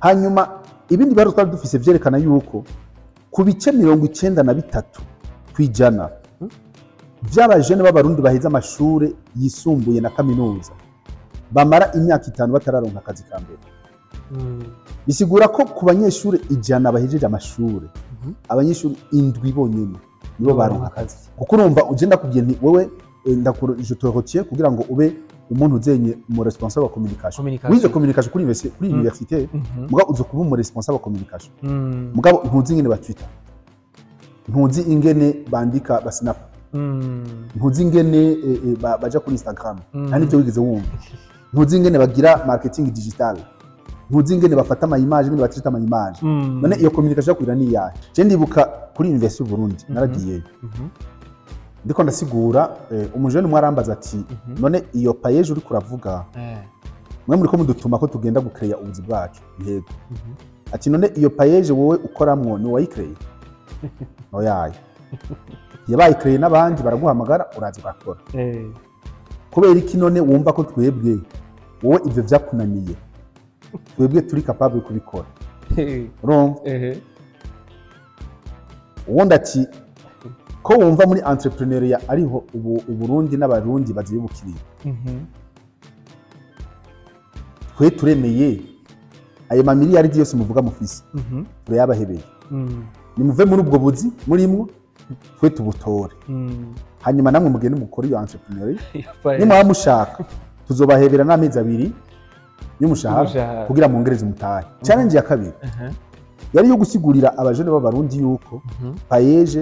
Hanyuma ibindi biharuro twari dufise vyerekana yuko ku bice 93% vy'abajene b'Abarundi baheze amashure yisumbuye na kaminuza bamara imyaka 5 batararonka akazi ka mbere. Bisigura ko ku banyeshure 100 bahejeje amashure, abanyeshure 7 bonyene nibo baronka akazi. Kuko urumva uje ndakubwiye nti wewe je te retiens kugira ngo ube umuntu uzenye mu responsable wa communication. Wize communication kuri université, mugabo uzo kuba umu responsable wa communication. Mugabo ntuzi ingene batwita, ntuzi ingene bandika basinap, ntuzi ingene baja kuri Instagram, nta nivyo wigeze wumva, ntuzi ingene bagira marketing digital, ntuzi ingene bafata ama image, ingene batrita ama image. None iyo communication kugira ni yahe? Je ndibuka kuri Université y'u Burundi naragiyeyo, ndiko ndasigura, umujene umwe arambaza ati none iyo PAEEJ uri kuravuga mwe muri ko mudutuma ko tugenda gucreya ubuzi bwacu? Yego. Ati none iyo PAEEJ wowe ukoramwo ni wayicreye? Oyaye, yabayicreye n'abandi baraguhamagara uraza ugakora. Kubera iki none wumva ko twebwe wowe ivyo vyakunaniye, twebwe turi capable kubikora? Urumva? Uwundi ati ko wumva muri entrepreneuriat ariho ubu Uburundi n'Abarundi bazibukiriye, twe turemeye ayo mamiliyaridi yose muvuga mufise turayabahebeye, nimuve muri ubwo buzi murimwo twe tubutore, hanyuma namwe mugende mukore iyo entrepreneuriat. Nimwaba mushaka tuzobahebera n'amezi 2 y'umushahara kugira mwongereze umutahe. Challenge ya kabiri yari yo gusigurira abajene b'Abarundi yuko PAEEJ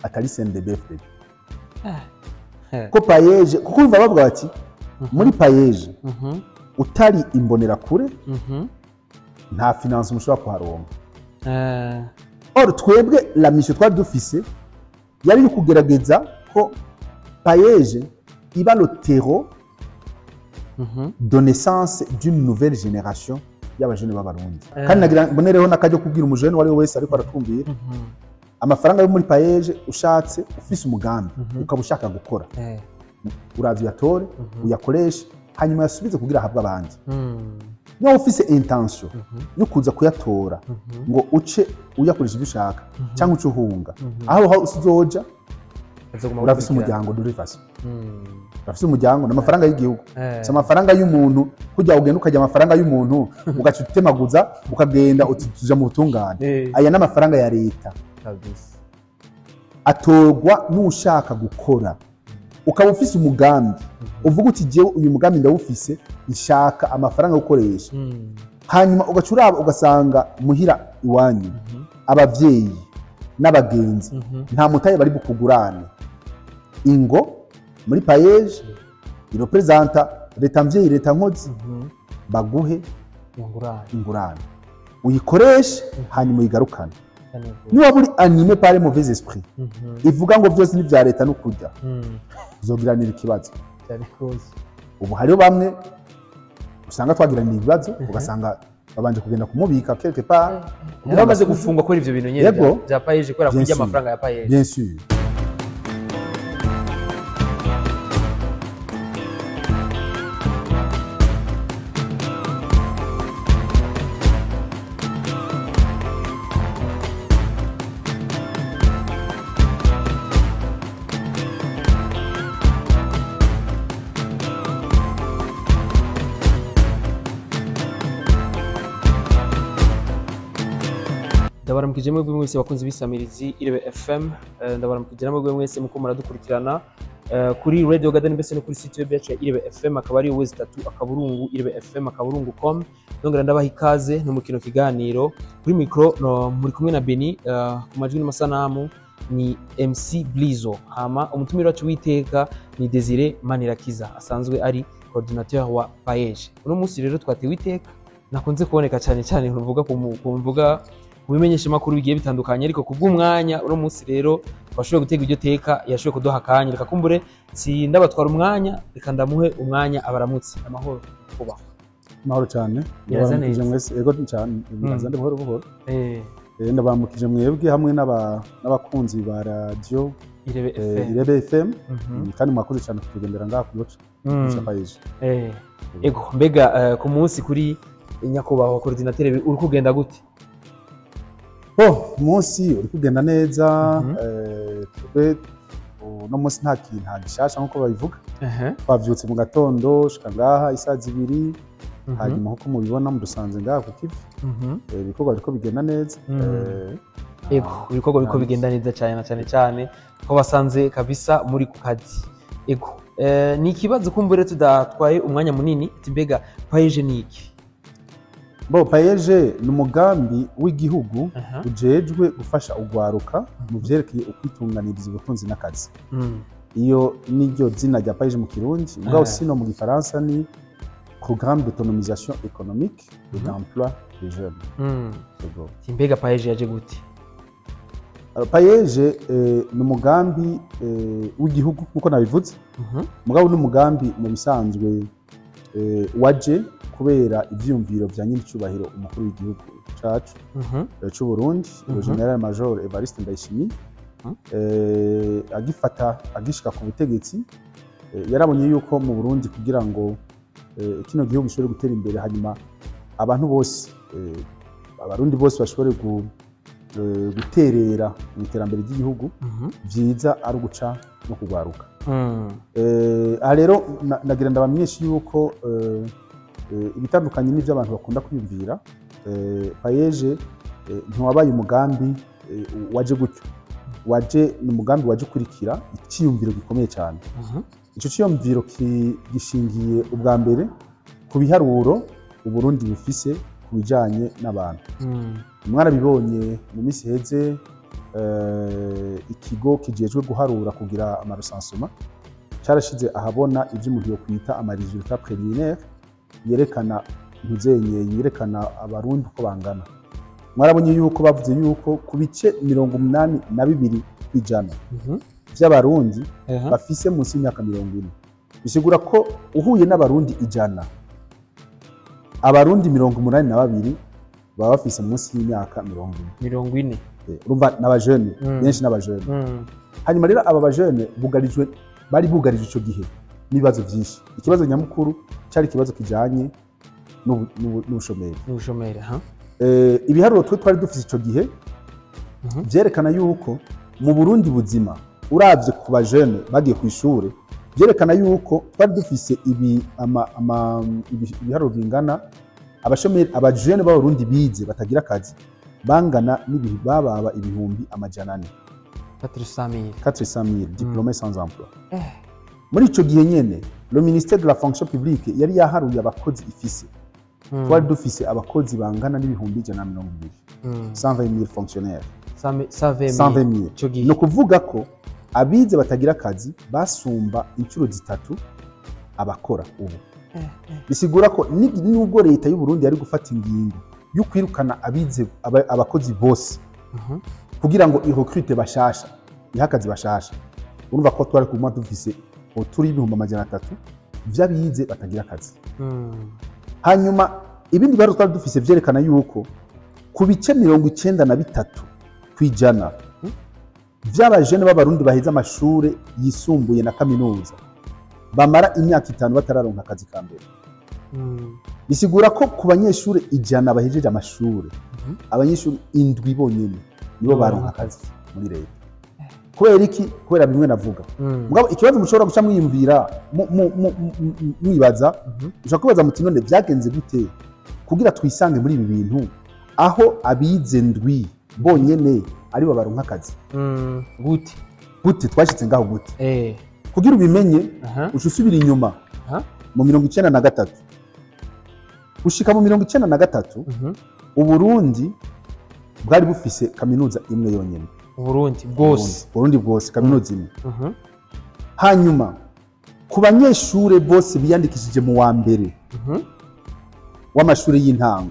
atari CNDD-FDD. Ko PAEEJ, kuko umva bavuga bati muri PAEEJ utari imbonera kure nta finance mushobora kuharonka. Or twebwe la mission twari dufise yari yo kugerageza ko PAEEJ iba le terreau de naissance d'une nouvelle génération y'abajene b'Abarundi. Kandi nagira mbonereho n'akajyo kubwira umujene wari wese ariko aratwumvira, amafaranga yo muri PAEEJ ushatse ufise umugambi ukaba ushaka gukora, uraza uyatore uyakoreshe hanyuma yasubize kugira ahabwe abandi. Niba ufise intention yo kuza kuyatora ngo uce uyakoresha ibyo ushaka cyangwa uce uhunga, aho uzoja urafise umuryango duri faso, urafise umuryango n'amafaranga y'igihugu, si amafaranga y'umuntu. Kujya ugenda ukajya amafaranga y'umuntu ugaca utemaguza ukagenda utuja mu butungane. Aya n'amafaranga ya leta atorwa n'ushaka gukora. Ukaba ufise umugambi uvuga uti jewe uyu mugambi ndawufise nshaka amafaranga yo gukoresha, hanyuma ugaca uraba ugasanga muhira iwanyu abavyeyi n'abagenzi nta mutaye bari bukugurane. Ingo muri PAEEJ irepresenta leta mvyeyi, leta nkozi, baguhe ingurane uyikoreshe hanyuma uyigarukane. Niba uri animé par les mauvais esprits ivuga ngo byose ni vya leta no kurya, uzogiranira ikibazo. Ubu hariho bamwe usanga twagiranira ibibazo, ugasanga babanje kugenda kumubika quelque part, bamaze gufungwa kuri ivyo bintu nyene bya PAEEJ kubera kurya amafaranga ya PAEEJ. Bien sûr. Ndabaramukije mwebwe mwese bakunzi b'isamirizi Irebe FM, ndabaramukije namwe mwese muko muradukurikirana kuri Radio Garden mbese no kuri site web yacu ya Irebe FM, akaba ari wezi 3 akaburungu Irebe FM akaburungu com. Ndongera ndabaha ikaze no mu kino kiganiro. Kuri micro muri kumwe na Beni, ku majwi n'amasanamu ni MC Blizo. Hama umutumire wacu witeka ni Desire Manirakiza, asanzwe ari coordinateur wa PAEEJ. Uno munsi rero twatewe iteka nakunze kuboneka cyane cyane mvuga ku mvuga kubimenyesha makuru bigiye bitandukanye, ariko kubw'umwanya uno munsi rero twashoboye gutega iryo teka, yashoboye kuduha akanya. Reka kumbure si ndabatwara umwanya, reka ndamuhe umwanya abaramutse. Amahoro kuba amahoro cyane, ndabaramukije mwese. Ego cyane, biraza buhoro buhoro. Ndabamukije mwebwe hamwe n'abakunzi ba radio Irebe FM, kandi mwakoze cyane kutugendera ngaha ku gice PAEEJ. Ego mbega ku munsi kuri Nyakubahwa coordinateur, uri kugenda gute? Bo, umunsi uri kugenda neza. Twebwe uno munsi nta kintu, nta gishasha nk'uko babivuga. Twavyutse mu gatondo, shika ngaha isaha 2. Hanyuma nkuko mubibona, mudusanze ngaha ku kivi. Ibikorwa biriko bigenda neza. Ego, ibikorwa biriko bigenda neza cyane, na cyane cyane ko basanze kabisa muri ku kazi. Ego, ni ikibazo kumbure tudatwaye umwanya munini, ati mbega PAEEJ ni iki? Bo, PAEEJ ni umugambi w'igihugu ujejwe gufasha ugwaruka mu vyerekeye ukwitunganiriza ubutunzi n'akazi. Iyo niryo zina rya PAEEJ mu Kirundi, mugabo sino mu Gifaransa ni Programme d'autonomisation économique et d'emploi des jeunes. Ego. Ati mbega PAEEJ yaje gute? Alors, PAEEJ ni umugambi w'igihugu nkuko nabivuze, mugabo ni umugambi mu bisanzwe waje kubera ivyiyumviro vya nyiricubahiro umukuru w'igihugu cacu c'u Burundi, le général major Evariste Ndayishimiye. Agifata, agishika ku butegetsi, yarabonye yuko mu Burundi, kugira ngo kino gihugu gishobore gutera imbere, hanyuma abantu bose, abarundi bose bashobore guterera mu iterambere ry'igihugu, vyiza ari uguca no kugwaruka. Aha rero nagira ndabamenyesha yuko ibitandukanye n'ivyo abantu bakunda kwiyumvira, PAEEJ ntiwabaye umugambi waje gutyo. Waje, ni umugambi waje ukurikira iciyumviro gikomeye cyane. Ico ciyumviro gishingiye ubwa mbere ku biharuro Uburundi bufise ku bijanye n'abantu. Mwarabibonye mu minsi iheze, ikigo kijejwe guharura, kugira ama recensements, carashize ahabona ivyo umuntu yokwita ama résultats préliminaires yerekana ntuzenye, yerekana abarundi uko bangana. Mwarabonye yuko bavuze yuko ku bice 82% vy'abarundi bafise munsi y'imyaka 40. Bisigura ko uhuye n'abarundi 100, abarundi 82 baba bafise munsi y'imyaka 40. 40. Urumva n'abajene benshi, n'abajene. Hanyuma rero aba bajene bugarijwe, bari bugarijwe ico gihe n'ibibazo vyinshi. Ikibazo nyamukuru cari ikibazo kijanye n'ubushomeri. N'ubushomeri, ha. Ibiharuro twe twari dufise ico gihe vyerekana yuko mu Burundi buzima, uravye ku bajene bagiye ku ishure, vyerekana yuko twari dufise ibi ama, ama, ibiharuro bingana abashomeri, abajene b'abarundi bize batagira akazi bangana n'ibihi bababa 400,000. 400 000. 400 000 diplômés sans emploi. Muri ico gihe nyene, le ministère de la fonction publique yari yaharuye abakozi ifise. Twari dufise abakozi bangana n'120,000, 120 000 fonctionnaires. 120 000. 120 000. Ico gihe. Ni ukuvuga ko abize batagira akazi basumba inshuro zitatu abakora ubu. Bisigura ko nubwo leta y'u Burundi yari gufata ingingo yo kwirukana abize, abakozi bose kugira ngo i recrute bashasha, ihe akazi bashasha, urumva ko twari kuguma dufise turi 300,000 vy'abize batagira akazi. Hanyuma ibindi biharuro twari dufise vyerekana yuko ku bice 93% vy'abajene b'abarundi baheze amashure yisumbuye na kaminuza bamara imyaka 5 batararonka akazi ka mbere. Bisigura ko ku banyeshure 100 bahejeje amashure, abanyeshure 7 bonyene nibo baronka akazi muri leta. Kubera iki? Kubera bimwe navuga. Mugabo ikibazo mushobora guca mwiyumvira, mwibaza, mushobora kwibaza muti: none vyagenze gute kugira twisange muri ibi bintu, aho abize ndwi bonyene aribo baronka akazi? Gute? Gute twashitse ngaho, gute? Kugira ubimenye, uca usubira inyuma mu 93. Gushika mu 93, Uburundi bwari bufise kaminuza imwe yonyene. Uburundi bwose? Burundi bwose, kaminuza imwe. Hanyuma ku banyeshure bose biyandikishije mu wa mbere w'amashuri y'intango,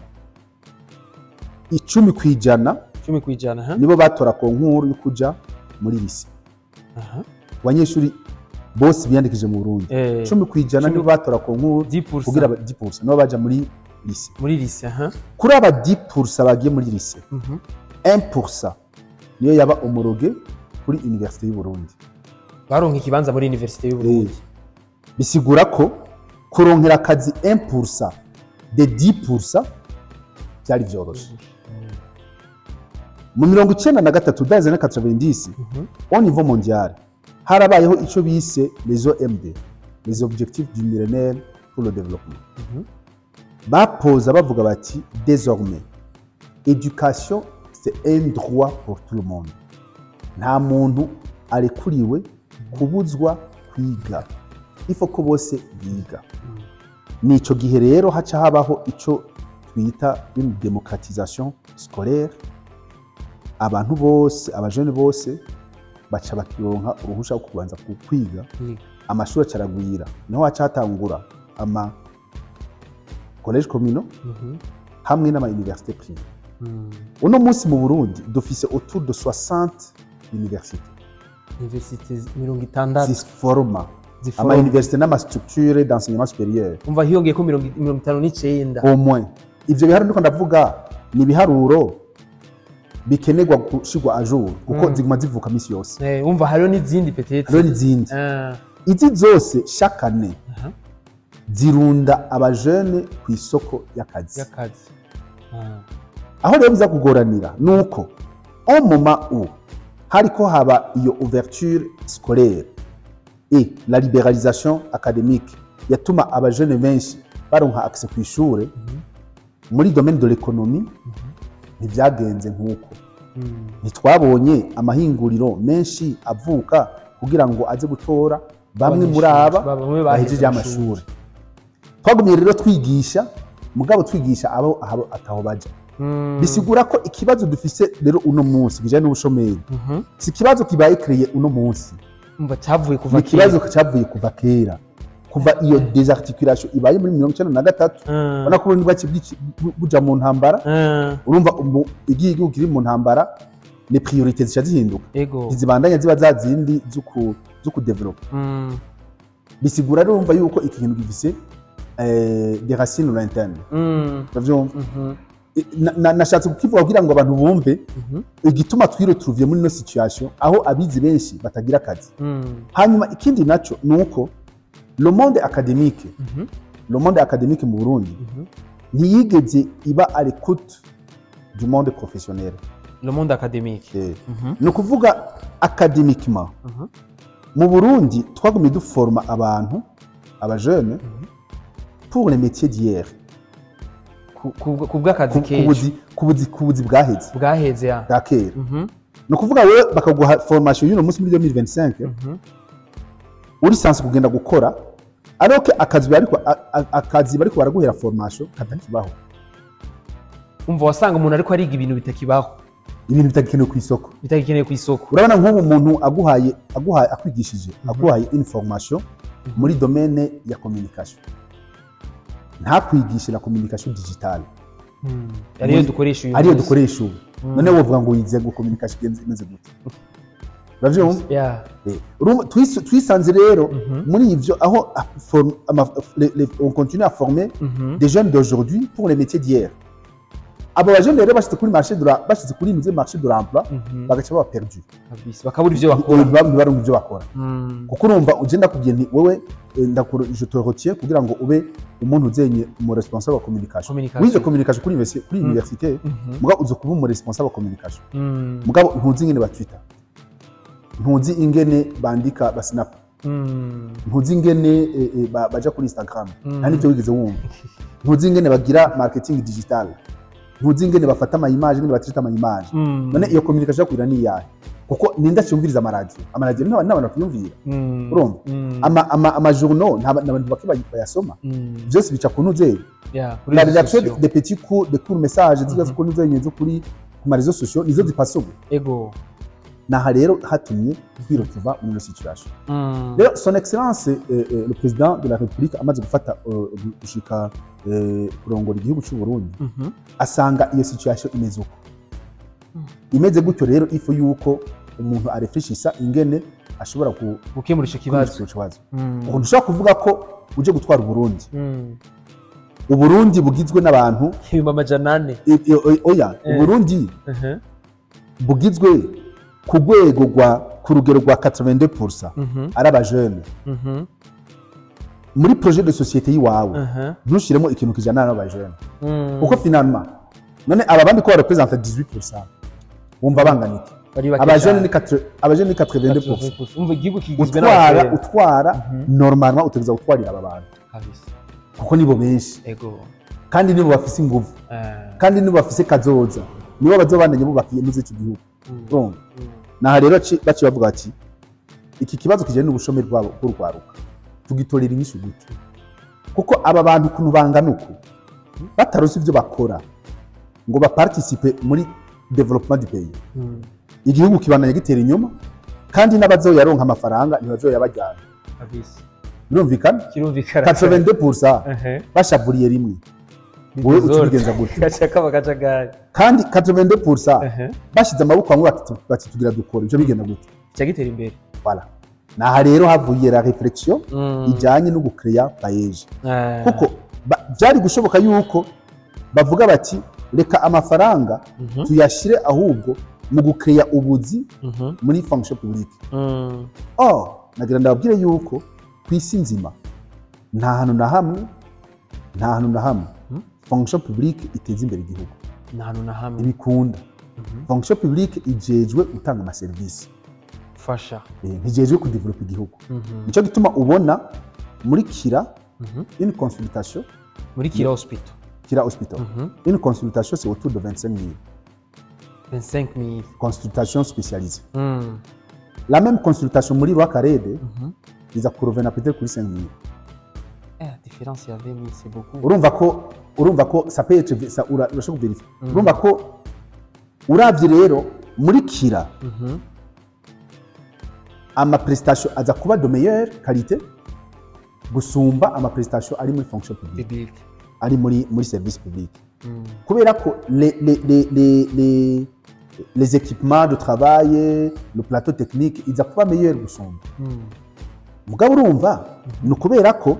10% 10%, ha. nibo batora concours yo kuja muri lycée. Ku banyeshuri bose biyandikishije mu Burundi, 10% nibo batora concours 10%. kugira 10% nibo baja muri lycée. Muri lycée, aha. Kuri aba 10% bagiye muri lycée, 1% niyo yaba homologué kuri université y'u Burundi. Baronka ikibanza muri université y'u Burundi. Bisigura ko kuronkera akazi 1% de 10% byari vyoroshe. Mu 93, dans les années 90, au niveau mondial harabayeho ico bise les OMD, les objectifs du millénaire pour le développement. Bapoza bavuga bati: désormais, éducation, c'est un droit pour tout le monde, nta muntu arekuriwe kubuzwa kwiga, ifo ko bose biga. Nico gihe rero haca habaho ico twita une démocratisation scolaire. Abantu bose, abajene bose baca bakironka uruhusha rwo kubanza kwiga. Kwiga. Amashuri acaragwira, niho haca hatangura ama collège communaux hamwe n'ama université privée. Uno munsi mu Burundi dufise autour de 60 universités. Université 60. Ziforma ama Ziforma. université n'ama structure d'enseignement supérieur. Umva, hiyongeyeko 59. Au moins ivyo biharuro ndiko ndavuga ni ibiharuro bikenerwa gushirwa à jour, kuko ziguma zivuka misi yose. Umva, hariho n'izindi peut-être. Hariho n'izindi. Izi zose, chaque année, zirunda abajene ku isoko y'akazi. Y'akazi. Aho rero biza kugoranira nuko au moment où hariko haba iyo ouverture scolaire et la libéralisation académique yatuma abajene benshi baronka accès ku ishure, muri domaine de l'économie ntivyagenze nk'uko. Ntitwabonye amahinguriro menshi avuka kugira ngo aze gutora bamwe muri aba bamwe bahejeje amashuri. Twagumye rero twigisha, mugabo twigisha abo ataho baja. Bisigura ko ikibazo dufise rero uno munsi kijanye n'ubushomeri si ikibazo kibaye créé uno munsi. Umva, cyavuye kuva Ni ikibazo cyavuye kuva kera, kuva iyo désarticulation ibaye muri 93. Ubona ko uburundi bwaciye buja mu ntambara. Urumva, igihe igihugu kiri mu ntambara, ni priorité zica zihinduka. Ntizibandanya ziba za zindi zo kudevelopa. Bisigura rero, urumva yuko iki kintu gifise des racines lointaines. Uravyumva? Mhm. Nashatse kukivuga kugira ngo abantu bumve igituma twiretrouviye muri ino situation aho abizi benshi batagira akazi. Hanyuma ikindi naco ni uko le monde académique, le monde académique mu Burundi ntiyigeze iba à l'écoute du monde professionnel. Le monde académique. Ni ukuvuga, académiquement, mu Burundi twagumye duforma abantu, abajene, pour les métiers d'hier. Ku bw'akazi Ku buzi ku buzi bwaheze. Bwaheze ya. Bwa kera. Ni ukuvuga, wewe bakaguha formation y'uno munsi muri 2025, uri censé kugenda gukora, alors que akazi bariko baraguhera formation katakibaho. Umva, wasanga umuntu ariko ariga ibintu bitakibaho. Ibintu bitagikenewe ku isoko. Bitagikenewe ku isoko. Urabona, nk'ubu umuntu aguhaye akwigishije, aguhaye une formation muri domaine ya communication, ntakwigishe la communication digitale Ariyo dukoresha uyu ariyo munsi. dukoresha ubu. None wovuga ngo wize ngo communication igenze imeze gute? Uravyumva? Yeah. Urumva, twisanze rero muri ivyo aho on continue à former des jeunes d'aujourd'hui pour les métiers d'hier. Abo bajene rero bashitse kuri marché de la bashitse kuri nuze marché de l'emploi, bagaca baba perdu. Kabisa, bakabura ivyo bakora. Ntibaronka ivyo bakora. Kuko urumva, uje ndakubwiye nti wewe, je te retiens kugira ngo ube umuntu uzenye umu responsable wa communication. Communication. Wize communication kuri université, mugabo uzo kuba umu responsable wa communication, mugabo ntuzi ingene batwita, ntuzi ingene bandika basinapa, ntuzi ingene baja kuri Instagram, nta n'ivyo wigeze wumva, ntuzi ingene bagira marketing digital, ntuzi ingene bafata ama image, ingene batrita ama image. None iyo communication yakwira ni iyahe? Kuko ninde acyumviriza amaradiyo? Amaradiyo n'abantu bakiyumvira. Urumva? Ama journaux nta n'abantu bake bayasoma. Byose bica ku ntuzeyo. Yeah, kuri La réseaux rédaction sociaux. des petits coups de courts messages ziba ku ntuzeyo zo kuri ku ma réseaux sociaux nizo zipasa ubu. Naha rero hatumye twiretrouva muri ino situation. Rero son excellence le président de la République amaze gufata gushika kurongora igihugu cy'u Burundi, asanga iyo situation imeze uko imeze gutyo. Rero il faut yuko umuntu arefreshisa ingene ashobora ku gukemura ico kibazo. Ico kibazo, ukuntu ushobora kuvuga ko uje gutwara Uburundi, Uburundi bugizwe n'abantu 400,000. Oya. Uburundi bugizwe ku rwego rwa ku rugero rwa 82% ari abajene. Muri projet de société yiwawe ntushiremo ikintu kijana n'abajene, kuko finalement none aba bandi ko barepresenta 18%, wumva bangana iki? Bari bake Abajene cyane. ni 4, abajene ni 82%. Umva, igihugu kigizwe Utwara, n'abajene. utwara, normalement utegereza gutwarira aba bantu, kuko nibo benshi, kandi nibo bafise inguvu, kandi nibo bafise kazoza, nibo bazobandanya bubakiye muri ico gihugu. Urumva, naha rero baciye bavuga ati iki kibazo kijanye n'ubushomeri bwabo bw'urwaruka tugitorera inyishu gute? Kuko aba bantu ukuntu bangana uku bataronse ivyo bakora ngo baparticipe muri développement du pays, igihugu kibandanya gitera inyuma, kandi n'abazoyaronka amafaranga ntibazoyabajyana. Birumvikana? Kirumvikana. 82% bashavuriye rimwe, wowe uca ubigenza gute? Gaca kaba kajagari. Kandi 82% bashize amaboko hamwe bati tugira dukora ivyo, bigenda gute? Kica gitera imbere. Voilà, naha rero havuye la réflexion ijanye no gucrea PAEEJ, kuko byari gushoboka yuko bavuga bati reka amafaranga tuyashire ahubwo mu gucrea ubuzi muri fonction publique. Or nagira ndababwire yuko ku isi nzima nta hantu na hamwe, nta hantu na hamwe fonction publique iteza imbere igihugu. Nta hantu na hamwe. Ibikunda. Fonction publique ijejwe gutanga amaserivisi, Fasha. Ntijejwe kudevelopa igihugu. Nico gituma ubona muri Kira, une consultation, Muri Kira Hospital. Kira Hospital, une consultation, c'est autour de 25 000. 25 000. Consultation spécialisée. La même consultation muri Rwakarede iza kurevena peut-être kuri 5 000. Eh, différence ya 20 000, c'est beaucoup. Urumva ko ça peut être ça, urashobora kuverifier. Urumva ko uravye rero muri Kira, ama prestation aza kuba de meilleure qualité gusumba ama prestation ari muri fonction publique, Public. ari muri service public, kubera ko les équipements de travail, le plateau technique iza kuba meilleur gusumba. Mugabo urumva, ni ukubera ko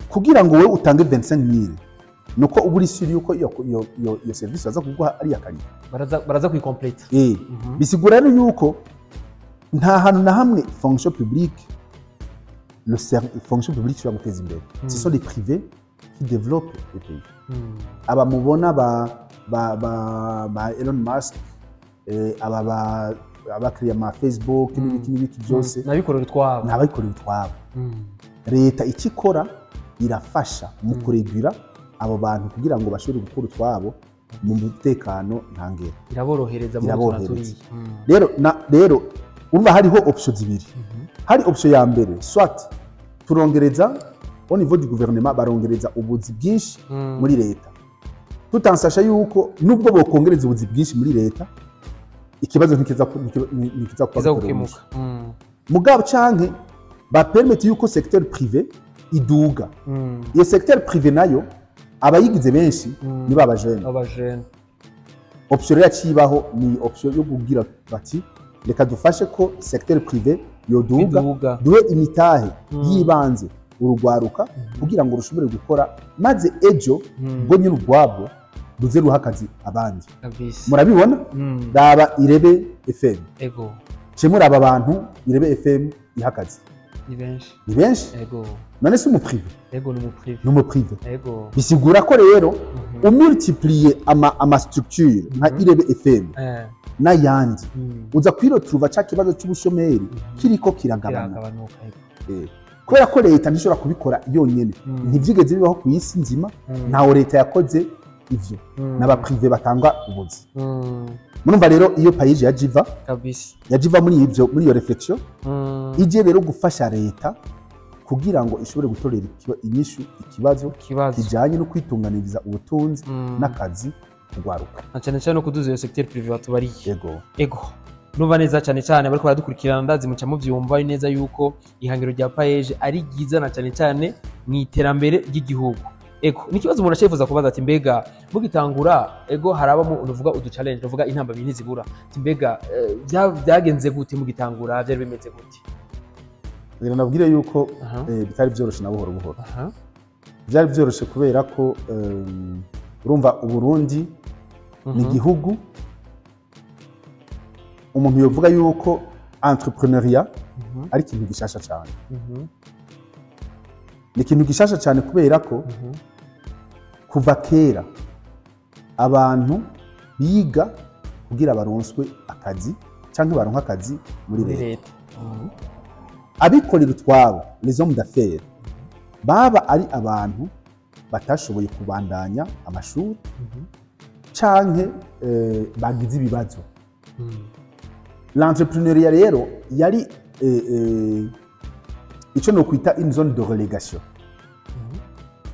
kugira ngo wowe utange 25000, nuko uba uri sûr yuko iyo service baza kuguha ari iya qualité. Baraza kuyikompleta. Bisigura rero yuko nta hantu na hamwe fonction publique, fonction publique ishobora guteza imbere. Ce sont les privés qui développent le pays. Aba mubona ba Elon Musk, aba ba abakiriya ma Facebook n'ibiki n'ibiki byose, Nabikorera utwabo. Ni ababikorera utwabo. Leta icyo ikora, irafasha mu kuregura abo bantu kugira ngo bashobore gukora utwabo mu mutekano ntangere. Iraborohereza muri Iraborohereza. turiya. Rero rero urumva hariho option zibiri. Hari option ya mbere, soit turongereza au niveau du gouvernement, barongereza ubuzi bwinshi muri leta, tutansasha yuko nubwo bokongereza ubuzi bwinshi muri leta, ikibazo ntikiza kuba Kiza gitorewe. Gukemuka. Mugabo canke bapermete yuko secteur privé iduga. Iyo secteur privé nayo abayigize benshi ni ba bajene. Abajene. Option rero yacibaho ni option yo kugira bati reka dufashe ko secteur privé yoduga, Iduga. duhe imitahe yibanze urugwaruka kugira ngo rushobore gukora, maze ejo ubwo nyine urwabwo ruze ruha akazi abandi. Murabibona, raba Irebe FM. Cemura aba bantu Irebe FM iha akazi. Ni benshi. Ni benshi. None si umuprivé? Ego, ni umuprivé. Ni umuprivé. Bisigura ko rero umultiplier ama structure nka Irebe FM n'ayandi, uza kwiroturuva ca kibazo c'ubushomeri kiriko kiragabanuka. Kiragabanuka, ego. Kubera ko leta ntishobora kubikora yonyene. Ntivyigeze bibaho ku isi nzima. Ntawo leta yakoze ivyo, n'abaprivé batanga ubuzi. Murumva rero iyo PAEEJ yajiva yajiva muri ivyo, muri iyo réflexion, ije rero gufasha leta kugira ngo ishobore gutorera inyishu ikibazo Kibazo. kijanye no kwitunganiriza ubutunzi n'akazi kugwaruka. Na cyane cyane no kuduza iyo secteur privé batubariye. Yego. Ego, numva neza cyane cyane bariko baradukurikirana, ndazi muca muvyumva neza yuko ihangiro rya PAEEJ ari ryiza, na cyane cyane mu iterambere ry'igihugu. Ego, ni ikibazo umuntu acifuza kubaza ati mbega mugitangura, ego, harabamo uvuga udu challenge, uvuga intambamyi ntizibura, ati mbega byagenze gute mugitangura, byari bimeze gute? Ngira nabwire yuko bitari byoroshe na buhoro buhoro. Byari byoroshe kubera ko urumva Uburundi ni igihugu umuntu yovuga yuko entrepreneuriat ari ikintu gishasha cyane. Ni ikintu gishasha cyane, kubera ko kuva kera abantu biga kugira baronswe akazi cyangwa baronke akazi muri Muri leta. leta. Abikorera utwabo, les hommes d'affaires, baba ari abantu batashoboye kubandanya amashuri canke bagize ibibazo. L'entrepreneuriat rero yari ico no kwita une zone de relégation.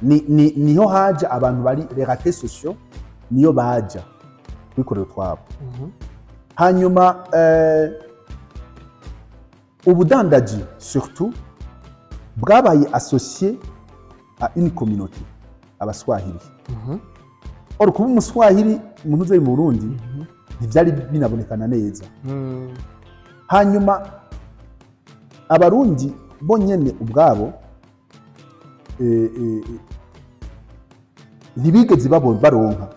Niho haja abantu bari les ratés sociaux, niyo baja kwikorera utwabo. Hanyuma ubudandaji surtout bwabaye associé à une communauté, Abaswahili. Or kuba Umuswahili umuntu uvuye mu Burundi ntivyari binabonekana neza. Hanyuma Abarundi bonyene ubwabo ntibigeze baronka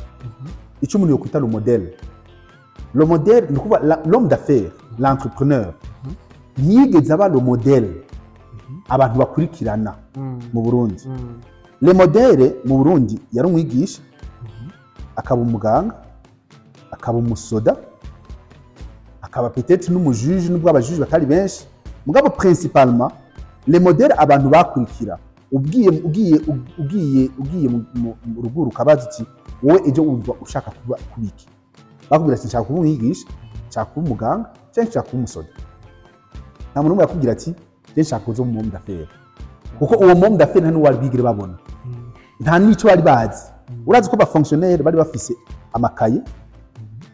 icyo umuntu yokwita le modèle. Le modèle ni ukuvuga l'homme d'affaires, l'entrepreneur, ntiyigeze aba le modèle abantu bakurikirana mu Burundi. Le modèle mu Burundi yari umwigisha, akaba umuganga, akaba umusoda, akaba peut-être n'umu juge, nubwo aba juge batari benshi. Mugabo principalement le modèle abantu bakurikira, ugiye mu ruguru ukabaza uti: "Wowe ejo wumva ushaka kuba kubiki?" Bakubwira ati: "Nshaka kuba umwigisha, nshaka kuba umuganga, cyangwa nshaka kuba umusoda." Nta muntu n'umwe yakubwira ati: "Je nshaka kuza mu homme d'affaires", kuko uwo homme d'affaires nta n'uwo bigire babona, nta n'icyo bari bazi. Urazi ko aba fonctionnaire bari bafise amakaye,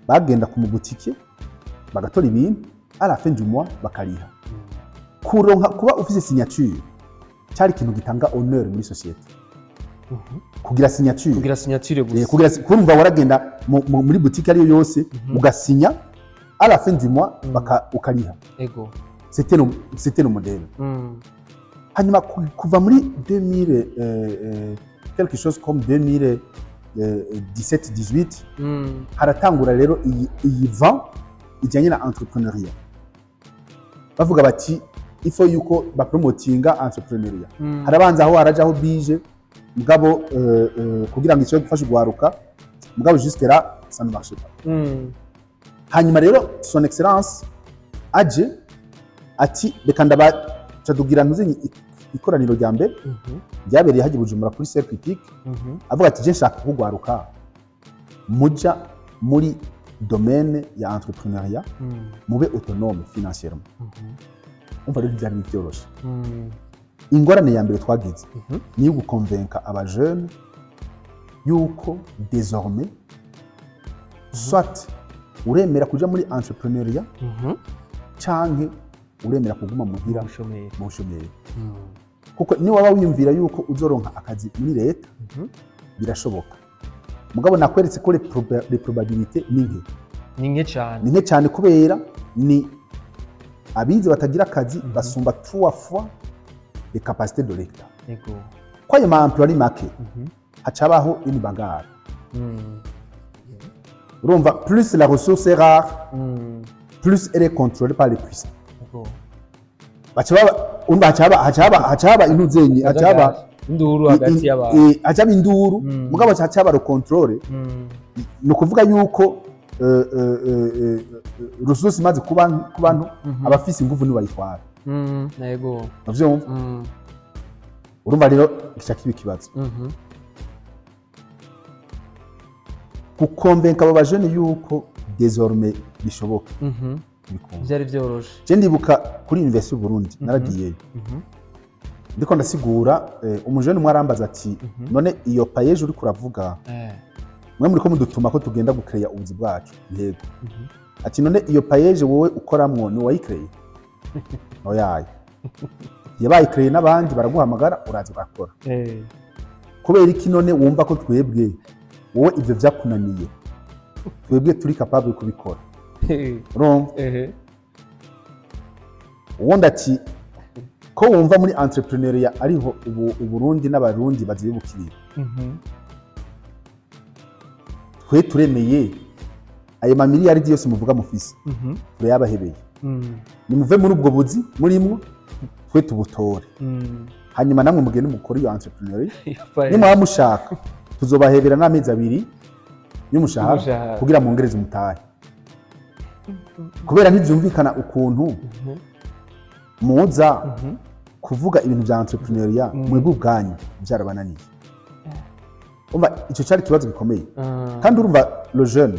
bagenda ku mubutike bagatora ibintu, à la fin du mois bakariha. Kuronka kuba ufise signature cyari ikintu gitanga honneur muri société, kugira signature. Kugira signature gusa. Kugira, kurumva waragenda muri boutique ariyo yose, ugasinya, à la fin du mois baka ukariha. C'était le modèle. Hanyuma kuva muri 2000 quelque chose comme 2017 18, haratangura rero iyi vent ijyanye na entrepreneuriat. Bavuga bati il faut yuko bapromotinga entrepreneuriat. Harabanza aho harajaho bije mugabo kugira ngo ishobore gufasha ugwaruka, mugabo jusque là ça ne marche pas. Hanyuma rero Son Excellence aje ati: "Reka ndabaca tugira ntuzi ikoraniro rya mbere ryabereye hajya i Bujumbura kuri Cercle Hippique." Avuga ati: "Je nshaka kugwaruka muja muri domaine ya entrepreneuriat, mube autonome financièrement." Umva rero, ntibyari byoroshe. Ingorane ya mbere twagize ni iyo gukonvenka aba jeunes yuko désormais soit uremera kuja muri entrepreneuriat canke uremera kuguma muhira Ubushomeri. mu bushomeri, kuko ni waba wiyumvira yuko uzoronka akazi muri leta, birashoboka, mugabo nakweretse ko les probabilités ni nke. Ni nke cyane. Ni nke cyane, kubera ni abize batagira akazi basumba trois fois les capacités de l'État. Ko ayo ma emploi ari make, hacabaho une bagarre. Urumva, plus la ressource est rare, plus elle est contrôlée par les puissants. Baca baba, urumva, hacaba intuzenyi, hacaba induru hagati y'abantu. Hacaba induru. Mugabo hacaba le contrôle. Ni ukuvuga yuko ressource imaze kuba nto, abafise ingufu nibo bayitwara. Uravyumva? Urumva rero gica kiba ikibazo gukonvenka abo bajene yuko désormais bishoboka, bikunda. Byari byoroshe. Je ndibuka kuri Université y'u Burundi, naragiyeyo, ndiko ndasigura, umujene umwe arambaza ati: "None iyo PAEEJ uriko uravuga, mwe muriko mudutuma ko tugenda gukereya ubuzi bwacu?" Yego. Ati: "None iyo PAEEJ wowe ukoramwo ni wayikereye?" Oyaye, yabayikereye n'abandi, baraguhamagara uraza ugakora. Kubera iki none wumva ko twebwe, wowe ivyo vyakunaniye, twebwe turi capable kubikora? Urumva? Uwundi ati: "Ko wumva muri entrepreneuriat ariho ubu Uburundi n'Abarundi bazibukirira, twe turemeye ayo mamiliyaridi yose muvuga mufise, turayabahebeye. Nimuve muri ubwo buzi murimwo, twe tubutore." Hanyuma namwe mugende mukore iyo entrepreneuriat. Nimwaba mushaka, tuzobahebera n'amezi 2 y'umushahara Y'umushahara. kugira mwongereze umutahe, kubera ntibyumvikana ukuntu muza kuvuga ibintu bya entrepreneuriat mwebwe ubwanyu byarabananiye. Umva, icyo cyari ikibazo gikomeye. Kandi urumva, le jeune,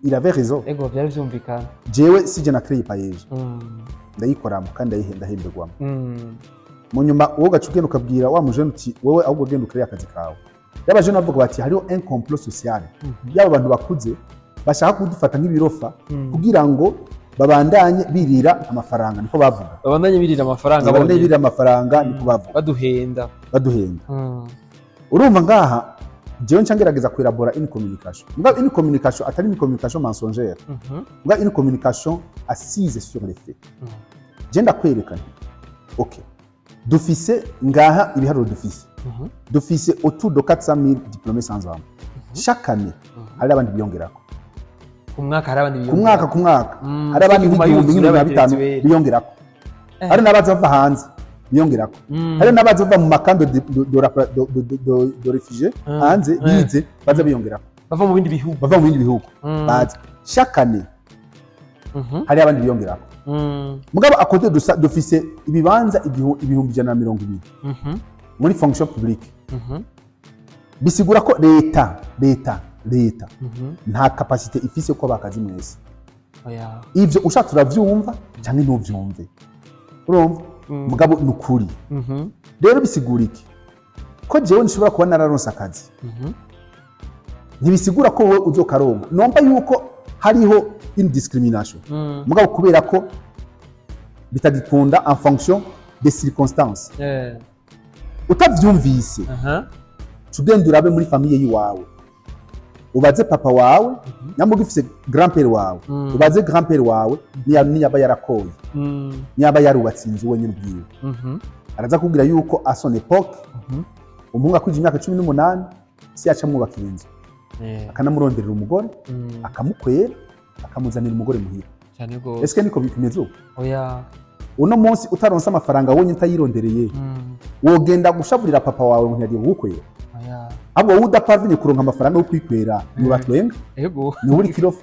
il avait raison. Ego, byari byumvikana. Jewe sije na créé PAEEJ, ndayikoramo kandi ndahemberwamo. Mu nyuma wowe ugaca ugenda ukabwira wa mujene uti: "Wowe ahubwo genda ukreye akazi kawe." Yaba jeune bavuga bati hariho un complot social, yaba abantu bakuze bashaka kudufata nk'ibirofa kugira ngo babandanye birira amafaranga, niko bavuga. Babandanye birira amafaranga Babandanye bonyene. birira amafaranga, niko bavuga. Baduhenda. Baduhenda. Urumva, ngaha jewe nca ngerageza kwelabora une communication, mbwa une communication atari une communication mensongère, mbwa une communication assise sur les faits. Je ndakwereka nti: "Ok, dufise ngaha ibiharuro, dufise dufise autour de 400 000 diplômés sans emploi chaque année." Hari abandi biyongerako. Ku mwaka hari abandi Ku mwaka, ku mwaka hari abandi Iguma nk'igihumbi yuzura nk'ibihumbi na bitanu abaintellectuels. biyongerako. Hari n'abaza bava hanze biyongerako. Hari n'abaza bava mu makambi de réfugiés hanze bize, baza biyongerako. Bava mu bindi bihugu. Bava mu bindi bihugu baza chaque année. Hari abandi biyongerako. Mugabo à côté de ça, dufise ibibanza 120 000 muri fonction publique. Bisigura ko leta nta capacité ifise yo kuba akazi mwese. Oya. Ivyo ushatse uravyumva canke ntuvyumve, urumva, mugabo ni ukuri. Rero bisigura iki? Ko jewe nshobora kuba nararonse akazi, ntibisigura ko wowe uzokaronka. Nomba yuko hariho une discrimination, mugabo kubera ko bitagikunda en fonction des circonstances. Utavyumvise, ugenda urabe muri famille yiwawe, ubaze papa wawe, nyamara ufise grand père wawe, ubaze grand père wawe niyaba yarakoye, niyaba yarubatse inzu wenyine ubwiwe. Araza kubwira yuko à son époque, umuhungu akwije imyaka 18, si yaca amwubakira inzu, akanamuronderera umugore, akamukwera, akamuzanira umugore muhira. Cyane gose. Ese niko bimeze ubu? Oya. Uno munsi utaronse amafaranga wonyine, utayirondereye, wogenda gushavurira papa wawe ngo ntiyagiye kugukwera? Oya. Ahubwo wowe udaparvenye kuronka amafaranga yo kwikwera, ni batwenga, ni uri kirofa.